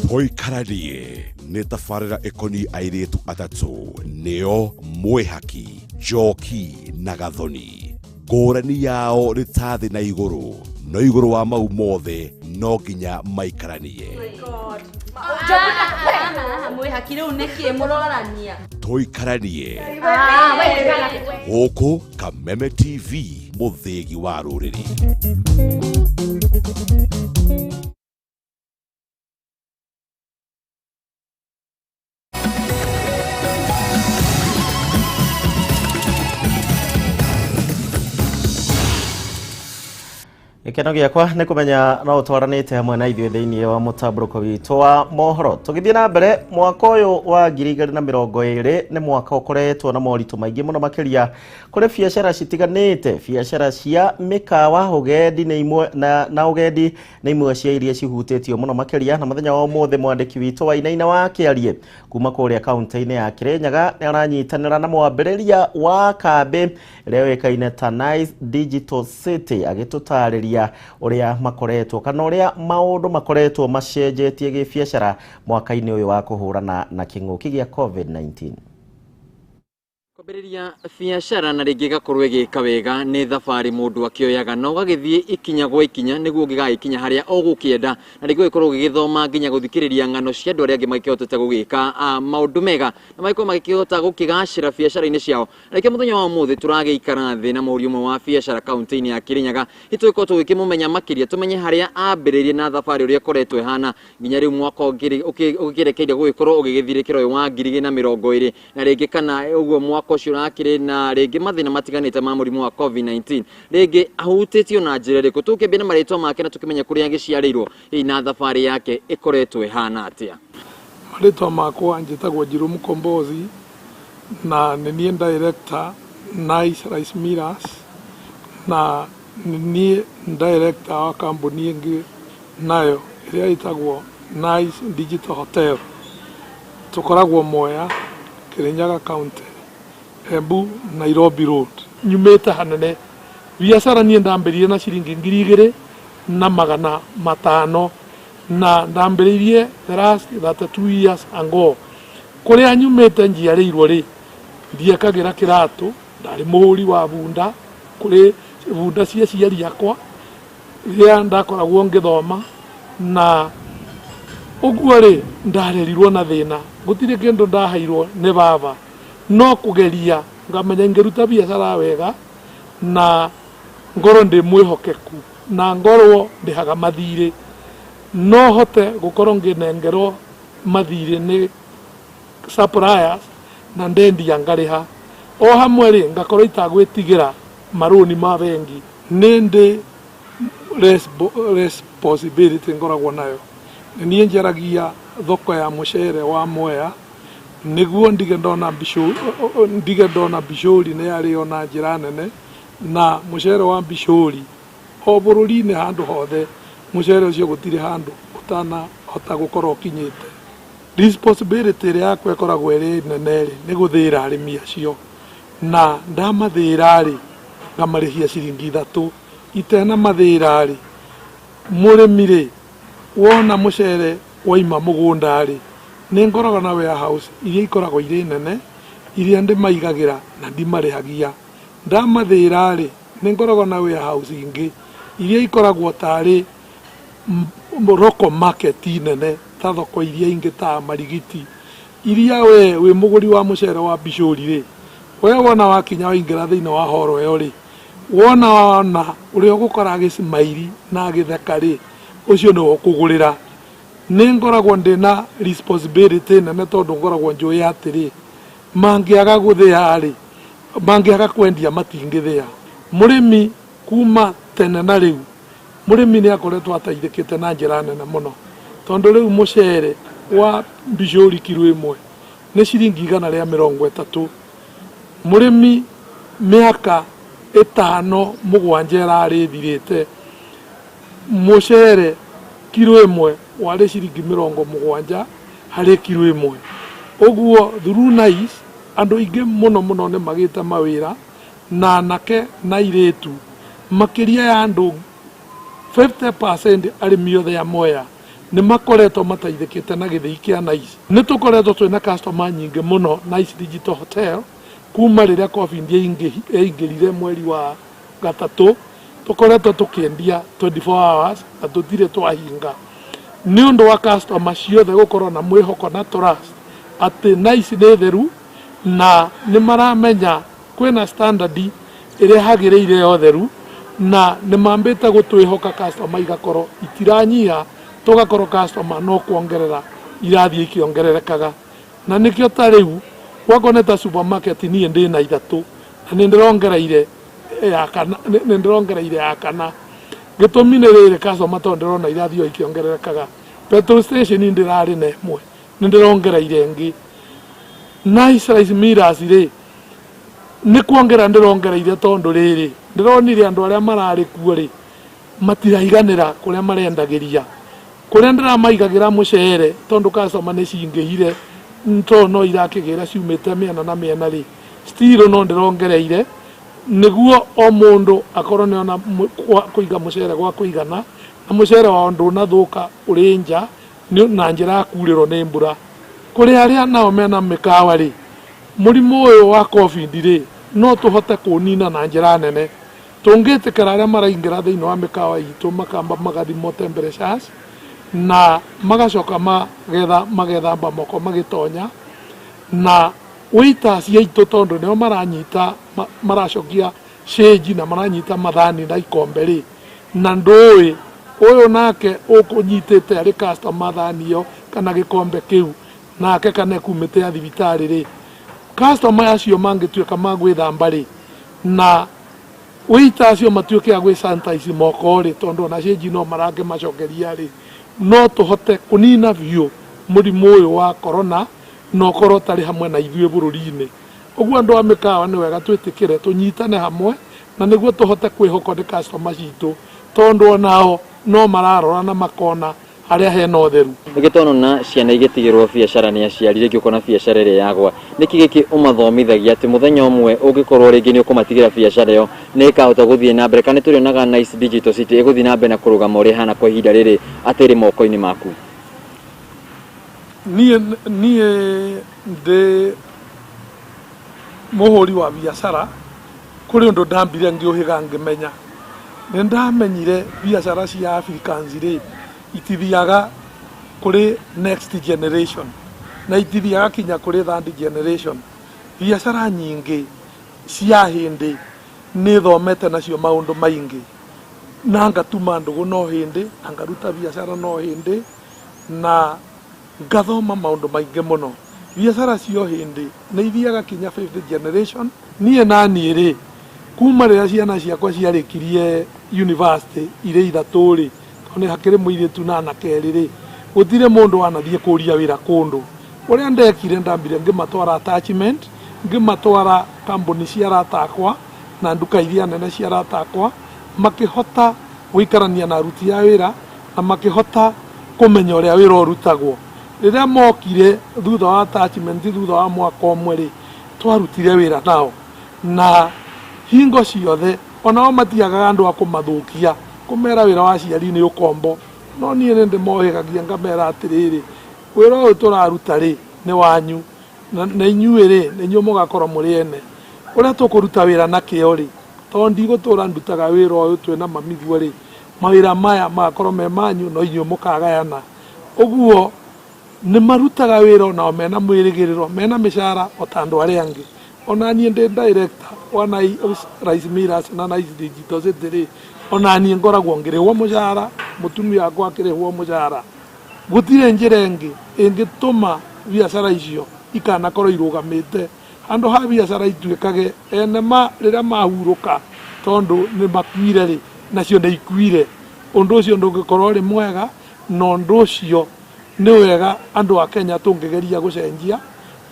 Toikaranie nĩ tabarĩra ĩkoniĩ airĩtu atatũ nĩo Mwĩhaki, Njoki na Gathoni. Ngũrani yao nĩ ta thĩ na igũrũ, no igũrũ wa mau mothe no nginya maikaranie. Mwĩhaki rĩu nĩkĩ mũrorania? Toikaranie gũkũ Kameme TV, mũthĩgi wa rũrĩrĩ. Gĩkeno gĩakwa nĩ kũmenya no ũtwaranĩte hamwe na ithuĩ thĩinĩ wa mũtambũrũko witũ wa mohoro. Tũgĩthiĩ na mbere, mwaka ũyũ wa 2020 nĩ mwaka ũkoretwo na moritũ maingĩ mũno makĩria kũrĩ biacara citiganĩte. Biacara cia mĩkawa, ũgendi nĩ imwe na ũgendi nĩ imwe cia iria cihutĩtio mũno makĩria. Na mũthenya wa ũmũthĩ mwandĩki witũ wa Wainaina wa Kĩarie kuma kũrĩa kaunti-inĩ ya Kĩrĩnyaga nĩ aranyitanĩra na mwambĩrĩria wa kambĩ ĩrĩa yũĩkaine ta Nice Digital City agĩtũtarĩria ũrĩa makoretwo kana ũrĩa maũndũ makoretwo macenjetie gĩbiacara mwaka-inĩ ũyũ wa kũhũrana na kĩng'ũki gĩa COVID-19. Kwambĩrĩria biacara na rĩngĩ ĩgakorwo ĩgĩka wega nĩ thabarĩ mũndũ akĩoyaga na ũgagĩthiĩ ikinya gwa ikinya nĩguo ũngĩgagĩkinya harĩa ũgũkĩenda, na rĩngĩ ũgĩkorwo ũgĩgĩthoma nginya gũthikĩrĩria ng'ano cia andũ arĩa angĩ magĩkĩhotete gũgĩka maũndũ mega na magĩkorwo magĩkĩhota gũkĩgacĩra biacara-inĩ ciao. Na nĩkĩo mũthenya wa ũmũthĩ tũragĩikara thĩ na mũhũri ũmwe wa biacara kaunti-inĩ ya Kirinyaga, hihi tũgĩkorwo tũgĩkĩmũmenya makĩria, tũmenye harĩa ambĩrĩirie na thabarĩ ũrĩa ĩkoretwo ĩhana nginya rĩu mwaka ũkĩrekeire gũgĩkorwo ũgĩgĩthirĩkĩra ũyũ wa 2020, na rĩngĩ kana ũguo mwaka ũcio ũrakĩrĩ na rĩngĩ mathĩna matiganĩte ma mũrimũ wa COVID-19, rĩngĩ ahutĩtio na njĩra ĩrĩkũ. Tũkĩambia na marĩtwa make na tũkĩmenye kũrĩa agĩciarĩirwo hihi na thabarĩ yake ĩkoretwo ĩhana atĩa. Marĩtwa makwa njĩtagwo Njirũ Mũkombozi na nĩ niĩ director Nice Rice Millers, na nĩ niĩ director wa kambuni ĩngĩ nayo ĩrĩa ĩtagwo Nice Digital Hotel. Tũkoragwo Mwea, Kirinyaga County, Embu, Nairobi Road. Nyumĩte hanene biacara niĩ ndambĩrĩirie na ciringi 2500 na ndambĩrĩirie the last 32 years ago. Kũrĩa nyumĩte njiarĩirwo rĩ, ndiekagĩra kĩratũ, ndarĩ mũhũri wa bunda, kũrĩ bunda cia aciari akwa rĩrĩa ndakoragwo ngĩthoma, na ũguo rĩ ndarerirwo na thĩna, gũtirĩ kĩndũ ndaheirwo nĩ baba, no kũgeria ngamenya ingĩruta biacara wega na ngorwo ndĩ mwĩhokeku na ngorwo ndĩhaga mathirĩ, no hote gũkorwo ngĩnengerwo mathirĩ nĩ suppliers na ndendia ngarĩha. O hamwe rĩ ngakorwo itagwĩtigĩra marũni ma bengi. Nĩ ndĩ responsibility ngoragwo nayo, nĩ niĩ njaragia thoko ya mũcere wa Mwea nĩguo ndige ndona mbicũri nĩ yarĩo na njĩra nene, na mũcere wa mbicũri o bũrũri-inĩ handũ hothe mũcere ũcio gũtirĩ handũ ũtanahota gũkorwo ũkinyĩte. Responsibility ĩrĩa yakwa ĩkoragwo ĩrĩ nene rĩ nĩ gũthĩra arĩmi acio, na ndamathĩra rĩ ngamarĩhia ciringi 3, itena mathĩra rĩ mũrĩmi rĩ wona mũcere waima mũgũnda rĩ nĩ ngoragwo na warehouse iria ikoragwo irĩ nene iria ndĩmaigagĩra na ndimarĩhagia. Ndamathĩra rĩ nĩ ngoragwo na warehouse ingĩ iria ikoragwo tarĩ local market nene ta thoko iria ingĩ ta Marigiti, iria we wĩ mũgũri wa mũcere wa mbicũri rĩ, we wona wakinya waingĩra thĩinĩ wa horo ĩyo rĩ, wona wona ũrĩa ũgũkora agĩcimairi na agĩtheka rĩ, ũcio nĩwe ũkũgũrĩra. Nĩ ngoragwo ndĩna responsibility nene tondũ ngoragwo njũĩ atĩrĩ, mangĩaga gũthĩa rĩ, mangĩaga kwendia matingĩthĩa. Mũrĩmi kuma tene na rĩu, mũrĩmi nĩ akoretwo ateithĩkĩte na njĩra nene mũno, tondũ rĩu mũcere wa mbicũri kiro 1 nĩ ciringi 130. Mũrĩmi mĩaka 5 7 ĩrarĩ ĩthirĩte, mũcere kiro 1 warĩ ciringi 70 harĩ kiro 1. Ũguo through Nice andũ aingĩ mũno mũno nĩ magĩte mawĩra, na anake na airĩtu makĩria ya andũ 50% arĩmi othe a Mwea nĩ makoretwo mateithĩkĩte na gĩthĩi kĩa Nice. Nĩ tũkoretwo twĩna customer nyingĩ mũno Nice Digital Hotel kuma rĩrĩa COVID yaingĩrire mweri wa 3, tũkoretwo tũkĩendia 24 hours na tũtirĩ twahinga, nĩ ũndũ wa customer ciothe gũkorwo na mwĩhoko na trust atĩ Nice nĩ theru na nĩ maramenya kwĩna standard ĩrĩa yagĩrĩire ya ũtheru, na nĩ mambĩte gũtwĩhoka customer igakorwo itiranyiha, tũgakorwo customer no kuongerera irathiĩ ikĩongererekaga. Na nĩkĩo ta rĩu gwakorwo nĩ ta supermarket niĩ ndĩna 3 na nĩ ndĩrongereire ya kana, nĩ ndĩrongereire ya kana. Gĩtũmi nĩ rĩrĩ, customer tondũ ndĩrona irathiĩ o ikĩongererekaga. Petrol station ndĩrarĩ na 1, nĩ ndĩrongereire ĩngĩ. Nice Rice Millers rĩ, nĩ kuongerera ndĩrongereire tondũ rĩrĩ ndĩronire andũ arĩa mararĩ kuo rĩ matiraiganĩra kũrĩa marendagĩria, kũrĩa ndĩramaigagĩra mũcere tondũ customer nĩ cingĩhire, tondũ no irakĩgĩra ciumĩte mĩena na mĩena rĩ, still no ndĩrongereire nĩguo o mũndũ akorwo nĩ ona kũiga mũcere gwa kũigana, na mũcere wao ndũnathũka ũrĩ nja na njĩra ya kurĩrwo nĩ mbura. Kũrĩ arĩa nao mena mĩkawa rĩ, Mũrimũ ũyũ wa Covid rĩ, no tũhote kũũnina na njĩra nene tũngĩtĩkĩra arĩa maraingĩra thĩinĩ wa mĩkawa itũ makamba magathimwo temperatures na magacoka magetha magethamba moko magĩtonya na waiters aitũ tondũ nĩo maranyita maracokia cĩnji na maranyita mathani na ikombe rĩ, na ndũĩ ũyũ nake ũkũnyitĩte arĩ customer thani ĩyo kana gĩkombe kĩu nake kana ekumĩte ya thibitarĩ rĩ, customer acio mangĩtuĩka ma gwĩthamba rĩ, na waiter acio matuĩke a gwĩ sanitize moko rĩ, tondũ ona cĩnji no marangĩmacokeria rĩ, no tũhote kũnina biũ mũrimũ ũyũ wa corona na ũkorwo ũtarĩ hamwe na ithuĩ bũrũri-inĩ. Ũguo andũ a mĩkawa nĩ wega twĩtĩkĩre tũnyitane hamwe na nĩguo tũhote kwĩhokwo nĩ customer citũ, tondũ onao no mararora na makona harĩa hena ũtheru. Nĩkĩ twanona ciana igĩtigĩrwo biacara nĩ aciari, rĩngĩ ũkona biacara ĩrĩa yagwa, nĩkĩ gĩkĩ ũmathomithagia atĩ mũthenya ũmwe ũngĩkorwo rĩngĩ nĩ ũkũmatigĩra biacara ĩyo nĩ ĩkahota gũthiĩ na mbere, kana nĩ tũrĩonaga Nice Digital City ĩgũthiĩ na mbere na kũrũgama ũrĩa ĩhana kwa ihinda rĩrĩ atĩ ĩrĩ moko-inĩ maku? Niĩ niĩ ndĩ mũhũri wa biacara, kũrĩ ũndũ ndambire ngĩũhĩga ngĩmenya. Nĩ ndamenyire biacara cia Africans rĩ, itithiaga kũrĩ next generation na itithiaga kinya kũrĩ third generation. Biacara nyingĩ cia hĩndĩ nĩ thomete nacio maũndũ maingĩ na ngatuma ndũgũ no hĩndĩ na ngaruta biacara no hĩndĩ na ngathoma maũndũ maingĩ mũno. Biacara cio hĩndĩ nĩ ithiaga kinya fifth generation. Niĩ na niĩ rĩ, kuma rĩrĩa ciana ciakwa ciarĩkirie university irĩ ithatũ rĩ, tondũ nĩ hakĩrĩ mũirĩtu na anake erĩ rĩ, gũtirĩ mũndũ wanathiĩ kũria wĩra kũndũ. Ũrĩa ndekire, ndambire ngĩmatwara attachment, ngĩmatwara kambuni cia arata akwa na nduka iria nene cia arata akwa, makĩhota gũikarania na aruti a wĩra na makĩhota kũmenya ũrĩa wĩra ũrutagwo. Rĩrĩa mokire thutha wa attachment, thutha wa mwaka ũmwe rĩ, twarutire wĩra nao na hingo ciothe onao matiagaga andũ a kũmathũkia, kũmera wĩra wa aciari nĩ ũkombo. No niĩ nĩ ndĩmohĩgagia ngamera atĩrĩrĩ, wĩra ũyũ tũraruta rĩ nĩ wanyu na inyuĩ rĩ nĩ inyuĩ mũgakorwo mũrĩ ene. Ũrĩa tũkũruta wĩra na kĩo rĩ, tondũ ndigũtũra ndutaga wĩra ũyũ twĩna mamiguo rĩ, mawĩra maya magakorwo me manyu no inyuĩ mũkagayana. Ũguo nĩ marutaga wĩra onao mena mwĩrĩgĩrĩro, mena mĩcara o ta andũ arĩa angĩ. Ona niĩ ndĩ director wa Rice Millers na Nice Digital City rĩ, ona niĩ ngoragwo ngĩrĩhwo mũcara, mũtumia wakwa akĩrĩhwo mũcara. Gũtirĩ njĩra ĩngĩ ĩngĩtũma biacara icio ikanakorwo irũgamĩte. Handũ ha biacara ituĩkage ene ma rĩrĩa mahurũka tondũ nĩ makuire rĩ, nacio nĩ ikuire. Ũndũ ũcio ndũngĩkorwo ũrĩ mwega, na ũndũ ũcio nĩ wega andũ a Kenya tũngĩgeria gũcenjia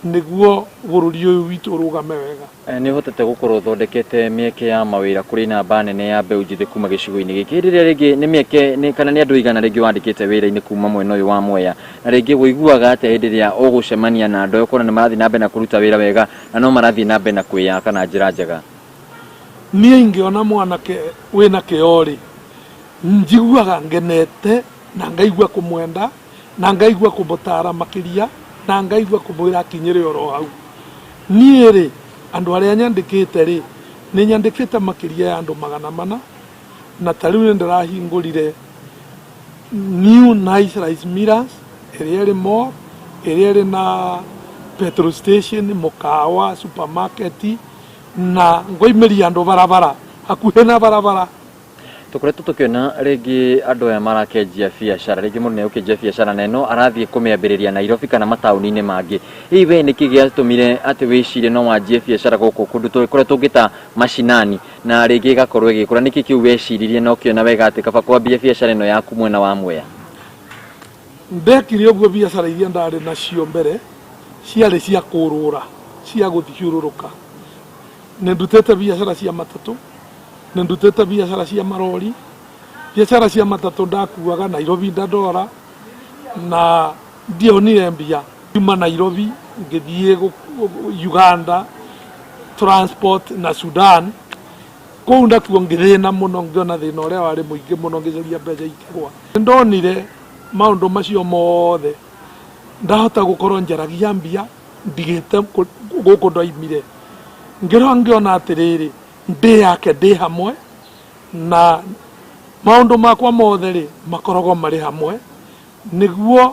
nĩguo bũrũri ũyũ witũ ũrũgame wega. Nĩ ũhotete gũkorwo ũthondekete mĩeke ya mawĩra kũrĩ namba nene ya mbeũ njĩthĩ kuma gĩcigo-inĩ gĩkĩ. Hĩndĩ ĩrĩa rĩngĩ nĩ mĩeke nĩ kana nĩ andũ aigana rĩngĩ wandĩkĩte wĩra-inĩ kuma mwena ũyũ wa Mwea, na rĩngĩ ũiguaga atĩa hĩndĩ ĩrĩa ũgũcemania na andũ aya ũkona nĩ marathiĩ na mbere na kũruta wĩra wega na no marathiĩ na mbere na kwĩyaka na njĩra njega? Niĩ ingĩona mwanake wĩna kĩo rĩ, njiguaga ngenete na ngaigua kũmwenda na ngaigua kũmũtara makĩria na ngaigua kũmwĩra akinyĩre oro hau. Niĩ rĩ, andũ arĩa nyandĩkĩte rĩ, nĩ nyandĩkĩte makĩria ya andũ 400, na ta rĩu nĩ ndĩrahingũrire New Nice Rice Millers ĩrĩa ĩrĩ mall, ĩrĩa ĩrĩ na petrol station, mũkawa, supermarket, na ngoimĩria andũ barabara, hakuhĩ na barabara. Tũkoretwo tũkĩona rĩngĩ andũ aya marakĩanjia biacara, rĩngĩ mũndũ nĩ egũkĩanjia biacara na ĩno arathiĩ kũmĩambĩrĩria Nairobi kana mataũni-inĩ mangĩ. Hihi we nĩkĩ gĩatũmire atĩ wĩcirie no wanjie biacara gũkũ kũndũ kũrĩa tũngĩta macinani na rĩngĩ ĩgakorwo ĩgĩkũra? Nĩkĩ kĩu weciririe na ũkĩona wega atĩ kaba kwambia biacara ĩno yaku mwena wa Mwea? Ndekire ũguo biacara iria ndarĩ nacio mbere ciarĩ cia kũrũra, cia gũthiũrũrũka. Nĩ ndutĩte biacara cia matatũ, nĩ ndutĩte biacara cia marori, biacara cia matatũ ndakuaga Nairobi Dandora na ndionire mbia. Kuma Nairobi ngĩthiĩ Uganda transport na Sudan, kũu nakuo ngĩthĩna mũno, ngĩona thĩna ũrĩa warĩ mũingĩ mũno, ngĩcaria mbeca ikĩgwa. Nĩ ndonire maũndũ macio mothe ndahota gũkorwo njaragia mbia Ndigĩte gũkũ ndoimire ngĩrora ngĩona atĩrĩrĩ, ndĩ yake ndĩ hamwe na maũndũ makwa mothe rĩ makoragwo marĩ hamwe, nĩguo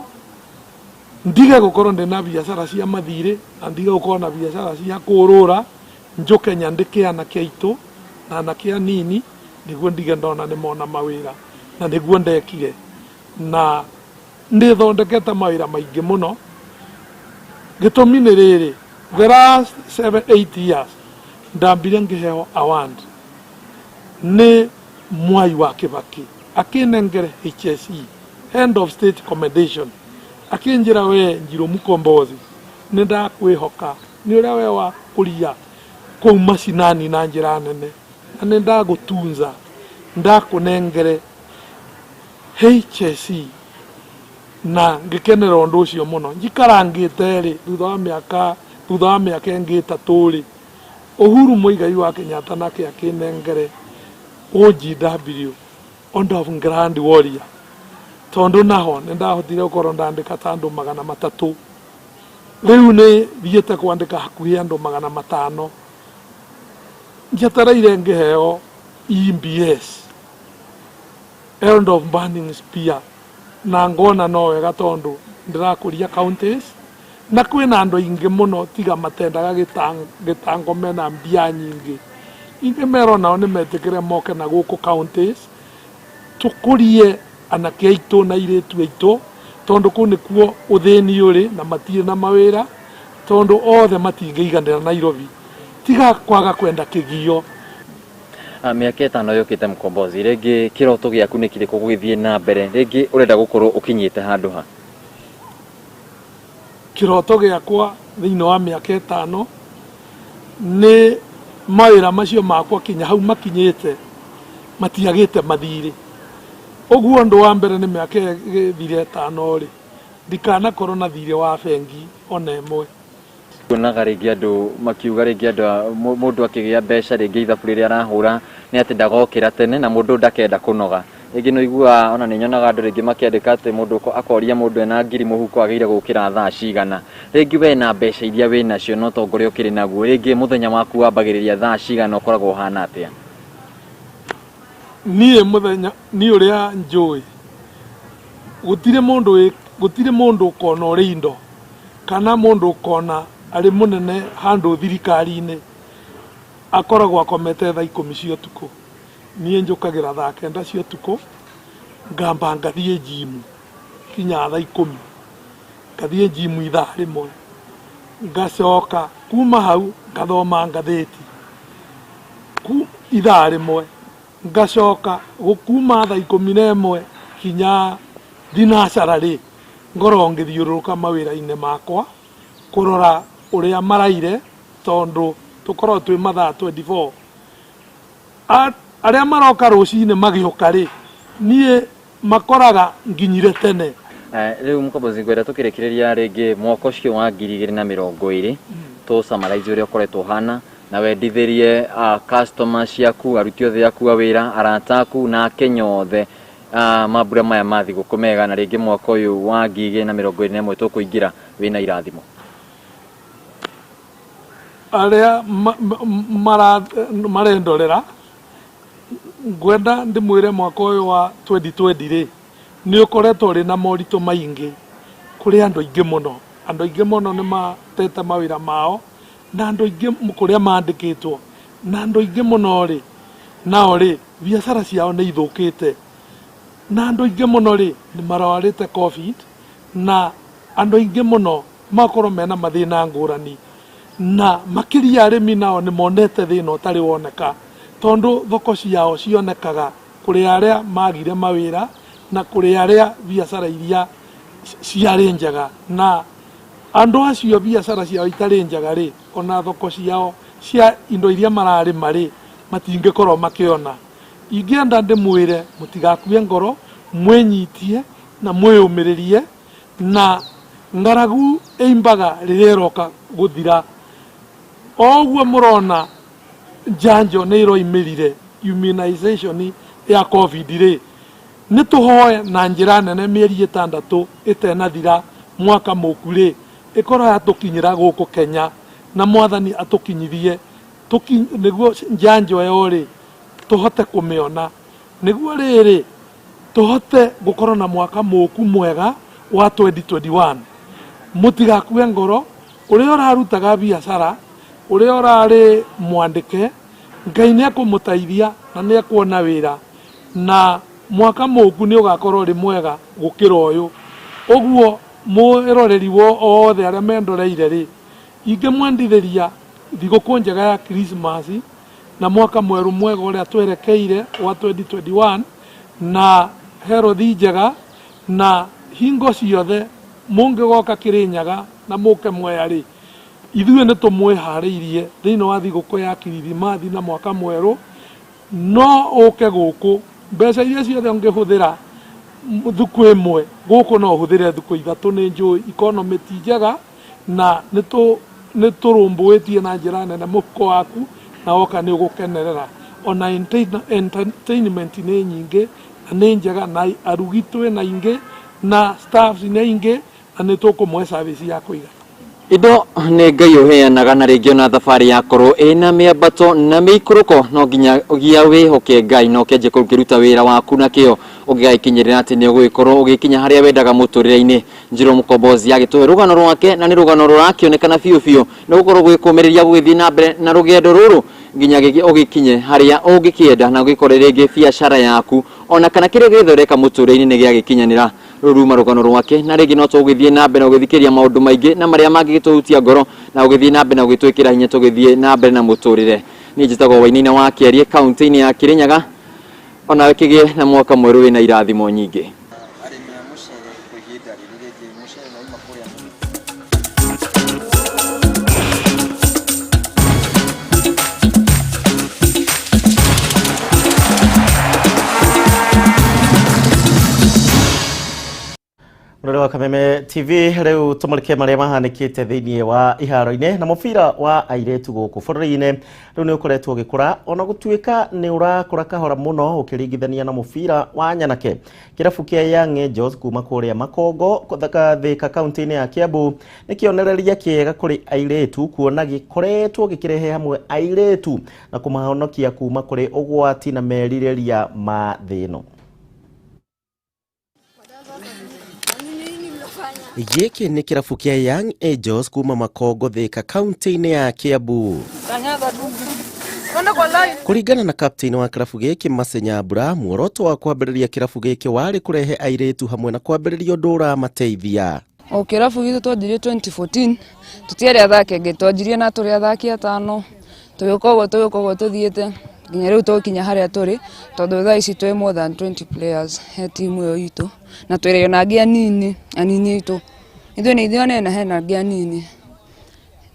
ndige gũkorwo ndĩ na biacara cia mathirĩ na ndige gũkorwo na biacara cia kũrũra, njũke nyandĩke anake aitũ na anake anini, nĩguo ndige ndona nĩ mona mawĩra. Na nĩguo ndekire, na ndĩthondekete mawĩra maingĩ mũno. Gĩtũmi nĩ rĩrĩ, the last 7 8 years ndambire ngĩheo award nĩ Mwai wa Kĩbakĩ, akĩnengere HSE, Head of State Commendation, akĩnjĩra, we Njirũ Mkombozi, nĩ ndakwĩhoka nĩ ũrĩa we wakũria kũu macinani na njĩra nene, na nĩ ndagũtunza, ndakũnengere HSE. Na ngĩkenera ũndũ ũcio mũno. Njikarangĩte rĩ, thutha wa mĩaka ĩngĩ 3 rĩ, Uhuru Muigai wa Kenyatta nake akĩnengere OGW, Order of Grand Warrior, tondũ naho nĩ ndahotire gũkorwo ndandĩka ta andũ 300. Rĩu nĩ thiĩte kwandĩka hakuhĩ andũ 500. Njetereire ngĩheo EBS, End of Burning Spear, na ngona no wega tondũ ndĩrakũria counties na kwĩna andũ aingĩ mũno tiga matendaga gĩtango mena mbia nyingĩ. Ingĩmera onao nĩ metĩkĩre moke na gũkũ counties, tũkũrie anake aitũ na airĩtu aitũ, tondũ kũu nĩkuo ũthĩni ũrĩ na matirĩ na mawĩra, tondũ othe matingĩiganĩra Nairobi tiga kwaga kwenda kĩgio. Mĩaka 5 yũkĩte, Mkombozi, rĩngĩ kĩroto gĩaku nĩ kĩrĩkũ gũgĩthiĩ na mbere? Rĩngĩ ũrenda gũkorwo ũkinyĩte handũ ha? Kĩroto gĩakwa thĩinĩ wa mĩaka 5 nĩ mawĩra macio makwa kinya hau makinyĩte matiagĩte mathirĩ. Ũguo ũndũ wa mbere, nĩ mĩaka ĩgĩthire 5 rĩ, ndikanakorwo na thirĩ wa bengi ona ĩmwe. Tuonaga rĩngĩ andũ makiuga rĩngĩ andũ mũndũ akĩgĩa mbeca, rĩngĩ ithabu rĩrĩa arahũra nĩ atĩ ndagokĩra tene na mũndũ ndakenda kũnoga. Rĩngĩ nĩ ũiguaga, ona nĩ nyonaga andũ rĩngĩ makĩandĩka atĩ mũndũ akoria mũndũ ena ngiri mũhuko agĩire gũkĩra thaa cigana. Rĩngĩ we na mbeca iria wĩ nacio na ũtongoria ũkĩrĩ naguo, rĩngĩ mũthenya waku wambagĩrĩria thaa cigana, ũkoragwo ũhana atĩa? Niĩ mũthenya, niĩ ũrĩa njũĩ, gũtirĩ mũndũ ũkona ũrĩ indo kana mũndũ ũkona arĩ mũnene handũ thirikari-inĩ akoragwo akomete thaa 10 cia ũtukũ. Niĩ njũkagĩra thaa 9 cia ũtukũ, ngamba ngathiĩ gym kinya thaa 10, ngathiĩ gym ithaa rĩmwe, ngacoka kuma hau ngathoma ngathĩti ithaa rĩmwe, ngacoka gũkuma thaa 11 kinya thinacara rĩ, ngoragwo ngĩthiũrũrũka mawĩra-inĩ makwa kũrora ũrĩa maraire, tondũ tũkoragwo twĩ mathaa 24. Arĩa maroka rũcinĩ magĩũka rĩ, niĩ makoraga nginyire tene. Rĩu Mkombozi, ngwenda tũkĩrĩkĩrĩria rĩngĩ mwaka ũcio wa 2020, tũ summarize ũrĩa ũkoretwo ũhana na wendithĩrie customer ciaku, aruti othe aku a wĩra, arata aku na Akenya othe mambura maya ma thigũkũ mega, na rĩngĩ mwaka ũyũ wa 2021 tũkũingĩra wĩna irathimo. Arĩa marendorera, ngwenda ndĩmwĩre mwaka ũyũ wa 2020 rĩ, nĩ ũkoretwo ũrĩ na moritũ maingĩ kũrĩ andũ aingĩ mũno. Andũ aingĩ mũno nĩ matete mawĩra mao, na andũ aingĩ kũrĩa mandĩkĩtwo, na andũ aingĩ mũno rĩ, nao rĩ, biacara ciao nĩ ithũkĩte, na andũ aingĩ mũno rĩ, nĩ marwarĩte COVID, na andũ aingĩ mũno makorwo mena mathĩna ngũrani, na makĩria arĩmi nao nĩ monete thĩna ũtarĩ woneka, tondũ thoko ciao cionekaga kũrĩ arĩa magire mawĩra na kũrĩ arĩa biacara iria ciarĩ njega. Na andũ acio biacara ciao itarĩ njega rĩ, ona thoko ciao cia indo iria mararĩma rĩ, matingĩkorwo makĩona. Ingĩenda ndĩmwĩre mũtigakue ngoro, mwĩnyitie na mwĩyũmĩrĩrie, na ng'aragu ĩimbaga rĩrĩa ĩroka gũthira. O ũguo mũrona njanjo nĩ ĩroimĩrire, immunization ya COVID rĩ, nĩ tũhoe na njĩra nene mĩeri 6 ĩtenathira mwaka mũku rĩ. Ĩkorwo yatũkinyĩra gũkũ Kenya na mwathani atũkinyithie nĩguo njanjo ĩyo rĩ tũhote kũmĩona nĩguo rĩrĩ tũhote gũkorwo na mwaka mũku mwega wa 2021. Mũtigakue ngoro, ũrĩa ũrarutaga biacara, ũrĩa ũrarĩ mwandĩke, Ngai nĩ ekũmũteithia na nĩ ekuona wĩra, na mwaka mũku nĩ ũgakorwo ũrĩ mwega gũkĩra ũyũ. Ũguo mwĩroreri othe arĩa mendoreire rĩ, ingĩmwendithĩria thigũkũ njega ya Christmas na mwaka mwerũ mwega ũrĩa twerekeire wa 2021 na herothi njega, na hingo ciothe mũngĩgoka Kĩrĩnyaga na mũke Mwea rĩ, ithuĩ nĩ tũmwĩharĩirie thĩinĩ wa thigũkũ ya Kirithimathi na mwaka mwerũ. No ũke gũkũ mbeca iria ciothe ũngĩhũthĩra thukũ ĩmwe gũkũ no ũhũthĩre thukũ ithatũ. Nĩ njũĩ economy ti njega na nĩ tũrũmbũĩtie na njĩra nene mũhuko waku, na woka nĩ ũgũkenerera. Ona entertainment nĩ nyingĩ na nĩ njega, na arugi twĩna aingĩ na staffs nĩ aingĩ, na nĩ tũkũmũhe service ya kũigana. Indo nĩ Ngai ũheanaga, na rĩngĩ ona thabarĩ yakorwo ĩna mĩambato na mĩikũrũko, no nginya gia wĩhoke Ngai na ũkĩanjie kũruta wĩra waku na kĩo ũgĩgagĩkinyĩrĩra atĩ nĩ ũgũgĩkorwo ũgĩkinya harĩa wendaga mũtũrĩre-inĩ. Njirũ Mũkombozi agĩtũhe rũgano rwake, na nĩ rũgano rũrakĩonekana biũ biũ nĩ gũkorwo gwĩkũmĩrĩria gũgĩthiĩ na mbere na rũgendo rũrũ nginya ũgĩkinye harĩa ũngĩkĩenda, na ũgĩkore rĩngĩ biacara yaku ona kana kĩrĩa gĩthondeka mũtũrĩre-inĩ nĩ gĩagĩkinyanĩra. Rũruma rũgano rwake, na rĩngĩ no tũgũgĩthiĩ na mbere na gũgĩthikĩrĩria maũndũ maingĩ na marĩa mangĩgĩtũhutia ngoro na gũgĩthiĩ na mbere na gũgĩtwĩkĩra hinya tũgĩthiĩ na mbere na mũtũrĩre. Niĩ njĩtagwo Wainaina wa Kĩarie, kaunti-inĩ ya Kĩrĩnyaga. Onawe kĩgĩe na mwaka mwerũ wĩna irathimo nyingĩ. Mũrore wa Kameme TV, rĩu tũmũrĩke marĩa mahanĩkĩte thĩinĩ wa iharo-inĩ na mũbira wa airĩtu gũkũ bũrũri-inĩ. Rĩu nĩ ũkoretwo ũgĩkũra ona gũtuĩka nĩ ũrakũra kahora mũno ũkĩringithania na mũbira wa nyanake. Kĩrabu kĩa Young Angels kuma kũrĩa Makongo Thika kaunti-inĩ ya Kiambu nĩ kĩonereria kĩega kũrĩ airĩtu, kuona gĩkoretwo gĩkĩrehe hamwe airĩtu na kũmahonokia kuma kũrĩ ũgwati na merirĩria ma thĩ ĩno. Gĩkĩ nĩ kĩrabu kĩa Young Angels kuma Makongo Thika kaunti-inĩ ya Kiambu. Kũringana na captain wa kĩrabu gĩkĩ Mercy Nyambura, muoroto wa kwambĩrĩria kĩrabu gĩkĩ warĩ kũrehe airĩtu hamwe na kwambĩrĩria ũndũ ũramateithia. O kĩrabu gitũ twanjirie 2014, tũtiarĩ athaki aingĩ, twanjirie na tũrĩ athaki atano, tũgĩũka ũguo tũthiĩte nginya rĩu tũkinya harĩa tũrĩ, tondũ thaa ici twĩ more than 20 players he timu ĩyo itũ, na twĩrĩ ona angĩ anini anini itũ, ithuĩ nĩ ithuĩ anene, hena angĩ anini,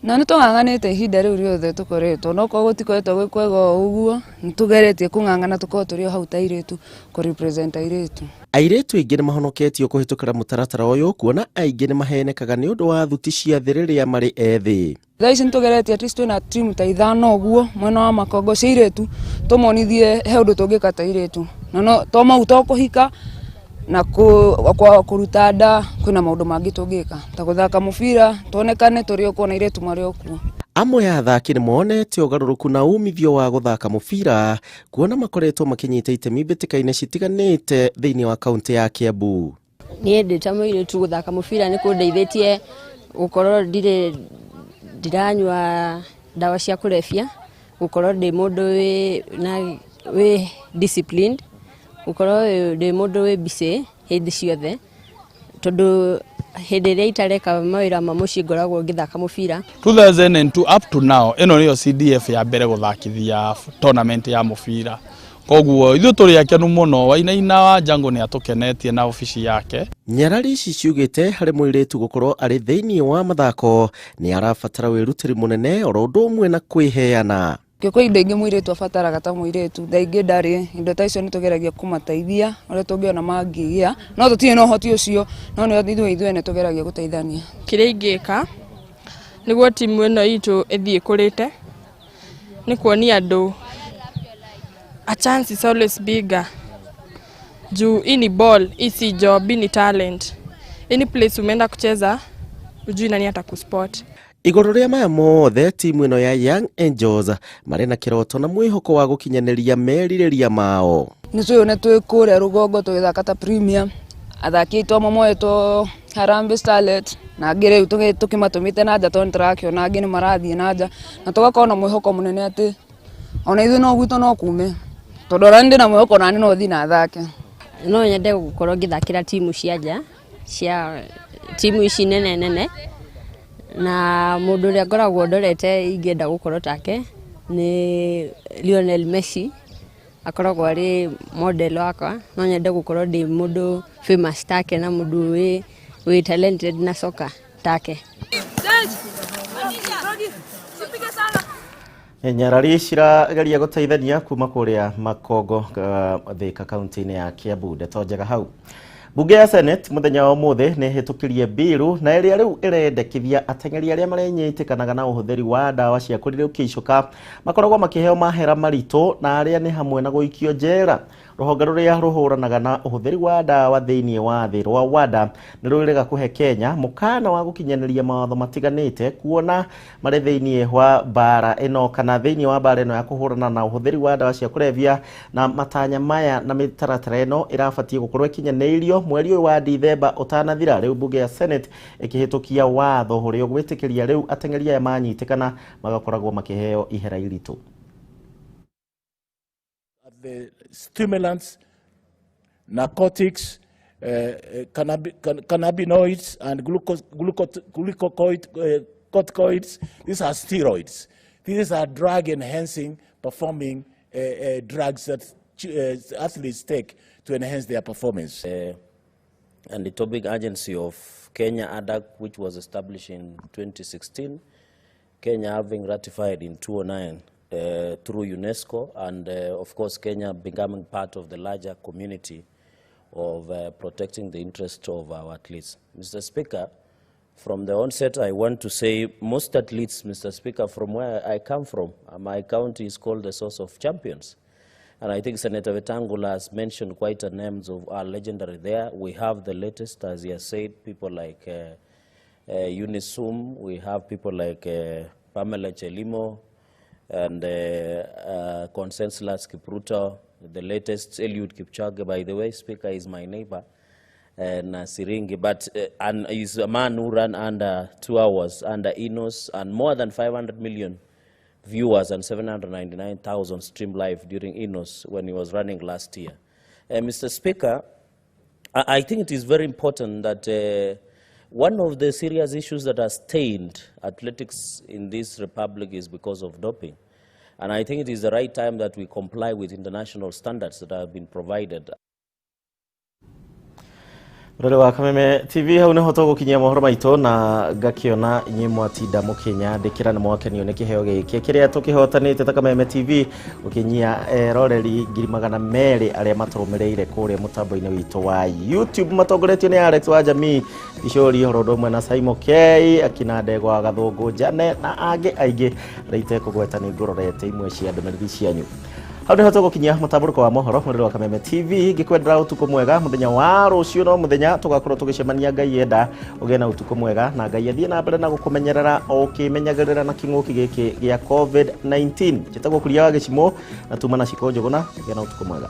na nĩ tũng'ang'anĩte ihinda rĩu rĩothe tũkoretwo, no korwo gũtikoretwo gwĩ kwega o ũguo, nĩ tũgeretie kũng'ang'ana tũkorwo tũrĩ o hau ta airĩtu kũ represent airĩtu. Airĩtu aingĩ nĩ mahonoketio kũhĩtũkĩra mũtaratara ũyũ, kuona aingĩ nĩ mahenekaga nĩ ũndũ wa thuti cia thĩ rĩrĩa marĩ ethĩ. Thaa ici nĩtũgeretie at least twĩna timu ta ithano ũguo mwena wa Makongo cia airĩtu, tũmonithie he ũndũ tũngĩka ta airĩtu, na no to mau to kũhika na kũruta nda, kwĩna maũndũ mangĩ tũngĩka ta gũthaka mũbira, tuonekane tũrĩ o kuo na airĩtu marĩ o kuo. Amwe a athaki nĩ monete ũgarũrũku na umithio wa gũthaka mũbira, kuona makoretwo makĩnyita itemi mbĩtĩka-inĩ citiganĩte thĩinĩ wa kaunti ya Kiambu. Niĩ ndĩ ta mũirĩtu gũthaka mũbira nĩ kũndeithĩtie gũkorwo ndirĩ ndiranyua ndawa cia kũrebia, gũkorwo ndĩ mũndũ wĩ disciplined, gũkorwo ndĩ mũndũ wĩ busy hĩndĩ ciothe, tondũ hĩndĩ ĩrĩa itareka mawĩra ma mũciĩ ngoragwo ngĩthaka mũbira. 2002 up to now, ĩno nĩyo CDF ya mbere gũthakithia tournament ya mũbira, koguo ithuĩ tũrĩ akenu mũno. Wainaina wa Jango nĩ atũkenetie na obici yake. Nyarari ici ciugĩte harĩ mũirĩtu gũkorwo arĩ thĩinĩ wa mathako nĩ arabatara wĩrutĩri mũnene oro ũndũ ũmwe na kwĩheana. Kwĩ indo ingĩ mũirĩtu abataraga ta mũirĩtu, thaa ingĩ ndarĩ, indo ta icio nĩ tũgeragia kũmateithia ũrĩa tũngĩona mangĩgĩa, no tũtirĩ na ũhoti ũcio, no nĩ ithuĩ ene tũgeragia gũteithania. Kĩrĩa ingĩka nĩguo timu ĩno itũ ĩthiĩ ĩkũrĩte nĩ kuonia andũ a chance is always bigger. Juu hii ni ball, hii si job, hii ni talent. Any place umeenda kucheza Ujui nani atakuspot. Igũrũ rĩa maya mothe, timu ĩno ya Young Angels marĩ na kĩroto na mwĩhoko wa gũkinyanĩria merirĩria mao. Nĩ twĩyone twĩ kũrĩa rũgongo tũgĩthaka ta Premier, athaki aitũ amwe moetwo Harambee Starlets na angĩ rĩu tũkĩmatũmĩte na nja tondũ nĩtũrakĩona angĩ nĩ marathiĩ na nja, na tũgakorwo na mwĩhoko mũnene atĩ ona ithuĩ no gwitũ no kume, tondũ ona ndĩ na mwĩhoko nani no thiĩ na thake. No nyende gũkorwo ngĩthakĩra timu cia nja, cia timu ici nene nene, na mũndũ ũrĩa ngoragwo ndorete ingĩenda gũkorwo take nĩ Lionel Messi, akoragwo arĩ model wakwa. No nyende gũkorwo ndĩ mũndũ famous take na mũndũ wĩ talented na soka take. Nyarari cirageria gũteithania kuma kũrĩa Makongo Thika kaunti-inĩ ya Kiambu. Ndeto njega hau. Bunge ya Senate muthenya wa ũmũthĩ nĩ ĩhĩtũkirie biru na ĩrĩa rĩu ĩrendekithia ateng'eri arĩa marenyitĩkanaga na ũhũthĩri wa ndawa cia kũrirũkia icoka makoragwo makĩheo mahera maritũ na arĩa nĩ hamwe na gũikio njera. Rũhonge rũrĩa rũhũranaga na ũhũthĩri wa ndawa thĩinĩ wa thĩ rwa WADA nĩ rwĩrĩga kũhe Kenya mũkana wa gũkinyanĩria mawatho matiganĩte kuona marĩ thĩinĩ wa mbara ĩno kana thĩinĩ wa mbara ĩno ya kũhũrana na ũhũthĩri wa ndawa cia kũrebia, na matanya maya na mĩtaratara ĩno ĩrabatiĩ gũkorwo ĩkinyanĩirio mweri ũyũ wa Dithemba ũtanathira. Rĩu bunge ya Senate ĩkĩhĩtũkia watho ũrĩa ũgwĩtĩkĩria rĩu ateng'eri aya manyitĩkana magakoragwo makĩheo ihera iritũ. The stimulants, narcotics, cannabinoids, and glucocorticoids. These are steroids. These are drug-enhancing performing drugs that athletes take to enhance their performance. And the Topic Agency of Kenya, ADAC, which was established in 2016, Kenya having ratified in 2009 through UNESCO, and of course Kenya becoming part of the larger community of protecting the interests of our athletes. Mr. Speaker, from the onset I want to say most athletes, Mr. Speaker, from where I come from, my county is called the source of champions. And I think Senator Wetangula has mentioned quite a names of our legendary there. We have the latest, as he has said, people like Unisum, we have people like Pamela Chelimo, and Conseslus Kipruto, the latest Eliud Kipchoge, by the way, Speaker, is my neighbor, and Siringi, but and he's a man who ran under 2 hours, under Enos, and more than 500 million viewers and 799,000 stream live during Enos when he was running last year. Mr. Speaker, I think it is very important that one of the serious issues that has stained athletics in this republic is because of doping. And I think it is the right time that we comply with international standards that have been provided. Rore wa Kameme TV hau niho tũgũkinyia mohoro maitũ na ngakiona inyuĩ mwatinda mũkĩnyandĩkĩra na mwakenio nĩ kĩheo gĩkĩ kĩrĩa tũkĩhotanĩte ta Kameme TV gũkinyia eroreri 200,000 arĩa matũrũmĩrĩire kũrĩa mũtambo-inĩ witũ wa YouTube matongoretio nĩ Alex wa Jamii Gicũri horo ũndũ ũmwe na Simon K akina Ndegwa Gathũngũ Jane na angĩ aingĩ arĩa itekũgweta nĩ ngũrorete imwe cia ndũmĩrĩri cianyu. Hau niho tũgũkinyia mũtambũrũko wa mohoro mũrĩrĩ wa Kameme TV ngĩkwendera ũtukũ mwega mũthenya wa rũciũ no mũthenya tũgakorwo tũgĩcemania Ngai enda ũgĩe na ũtukũ mwega na Ngai athiĩ na mbere na gũkũmenyerera o ũkĩmenyagĩrĩra na kĩng'ũki gĩkĩ gĩa COVID-19. Njĩtagwo Kuria wa Gĩcimũ na tuma na Ciko Njũgũna. Ũgĩe na ũtukũ mwega.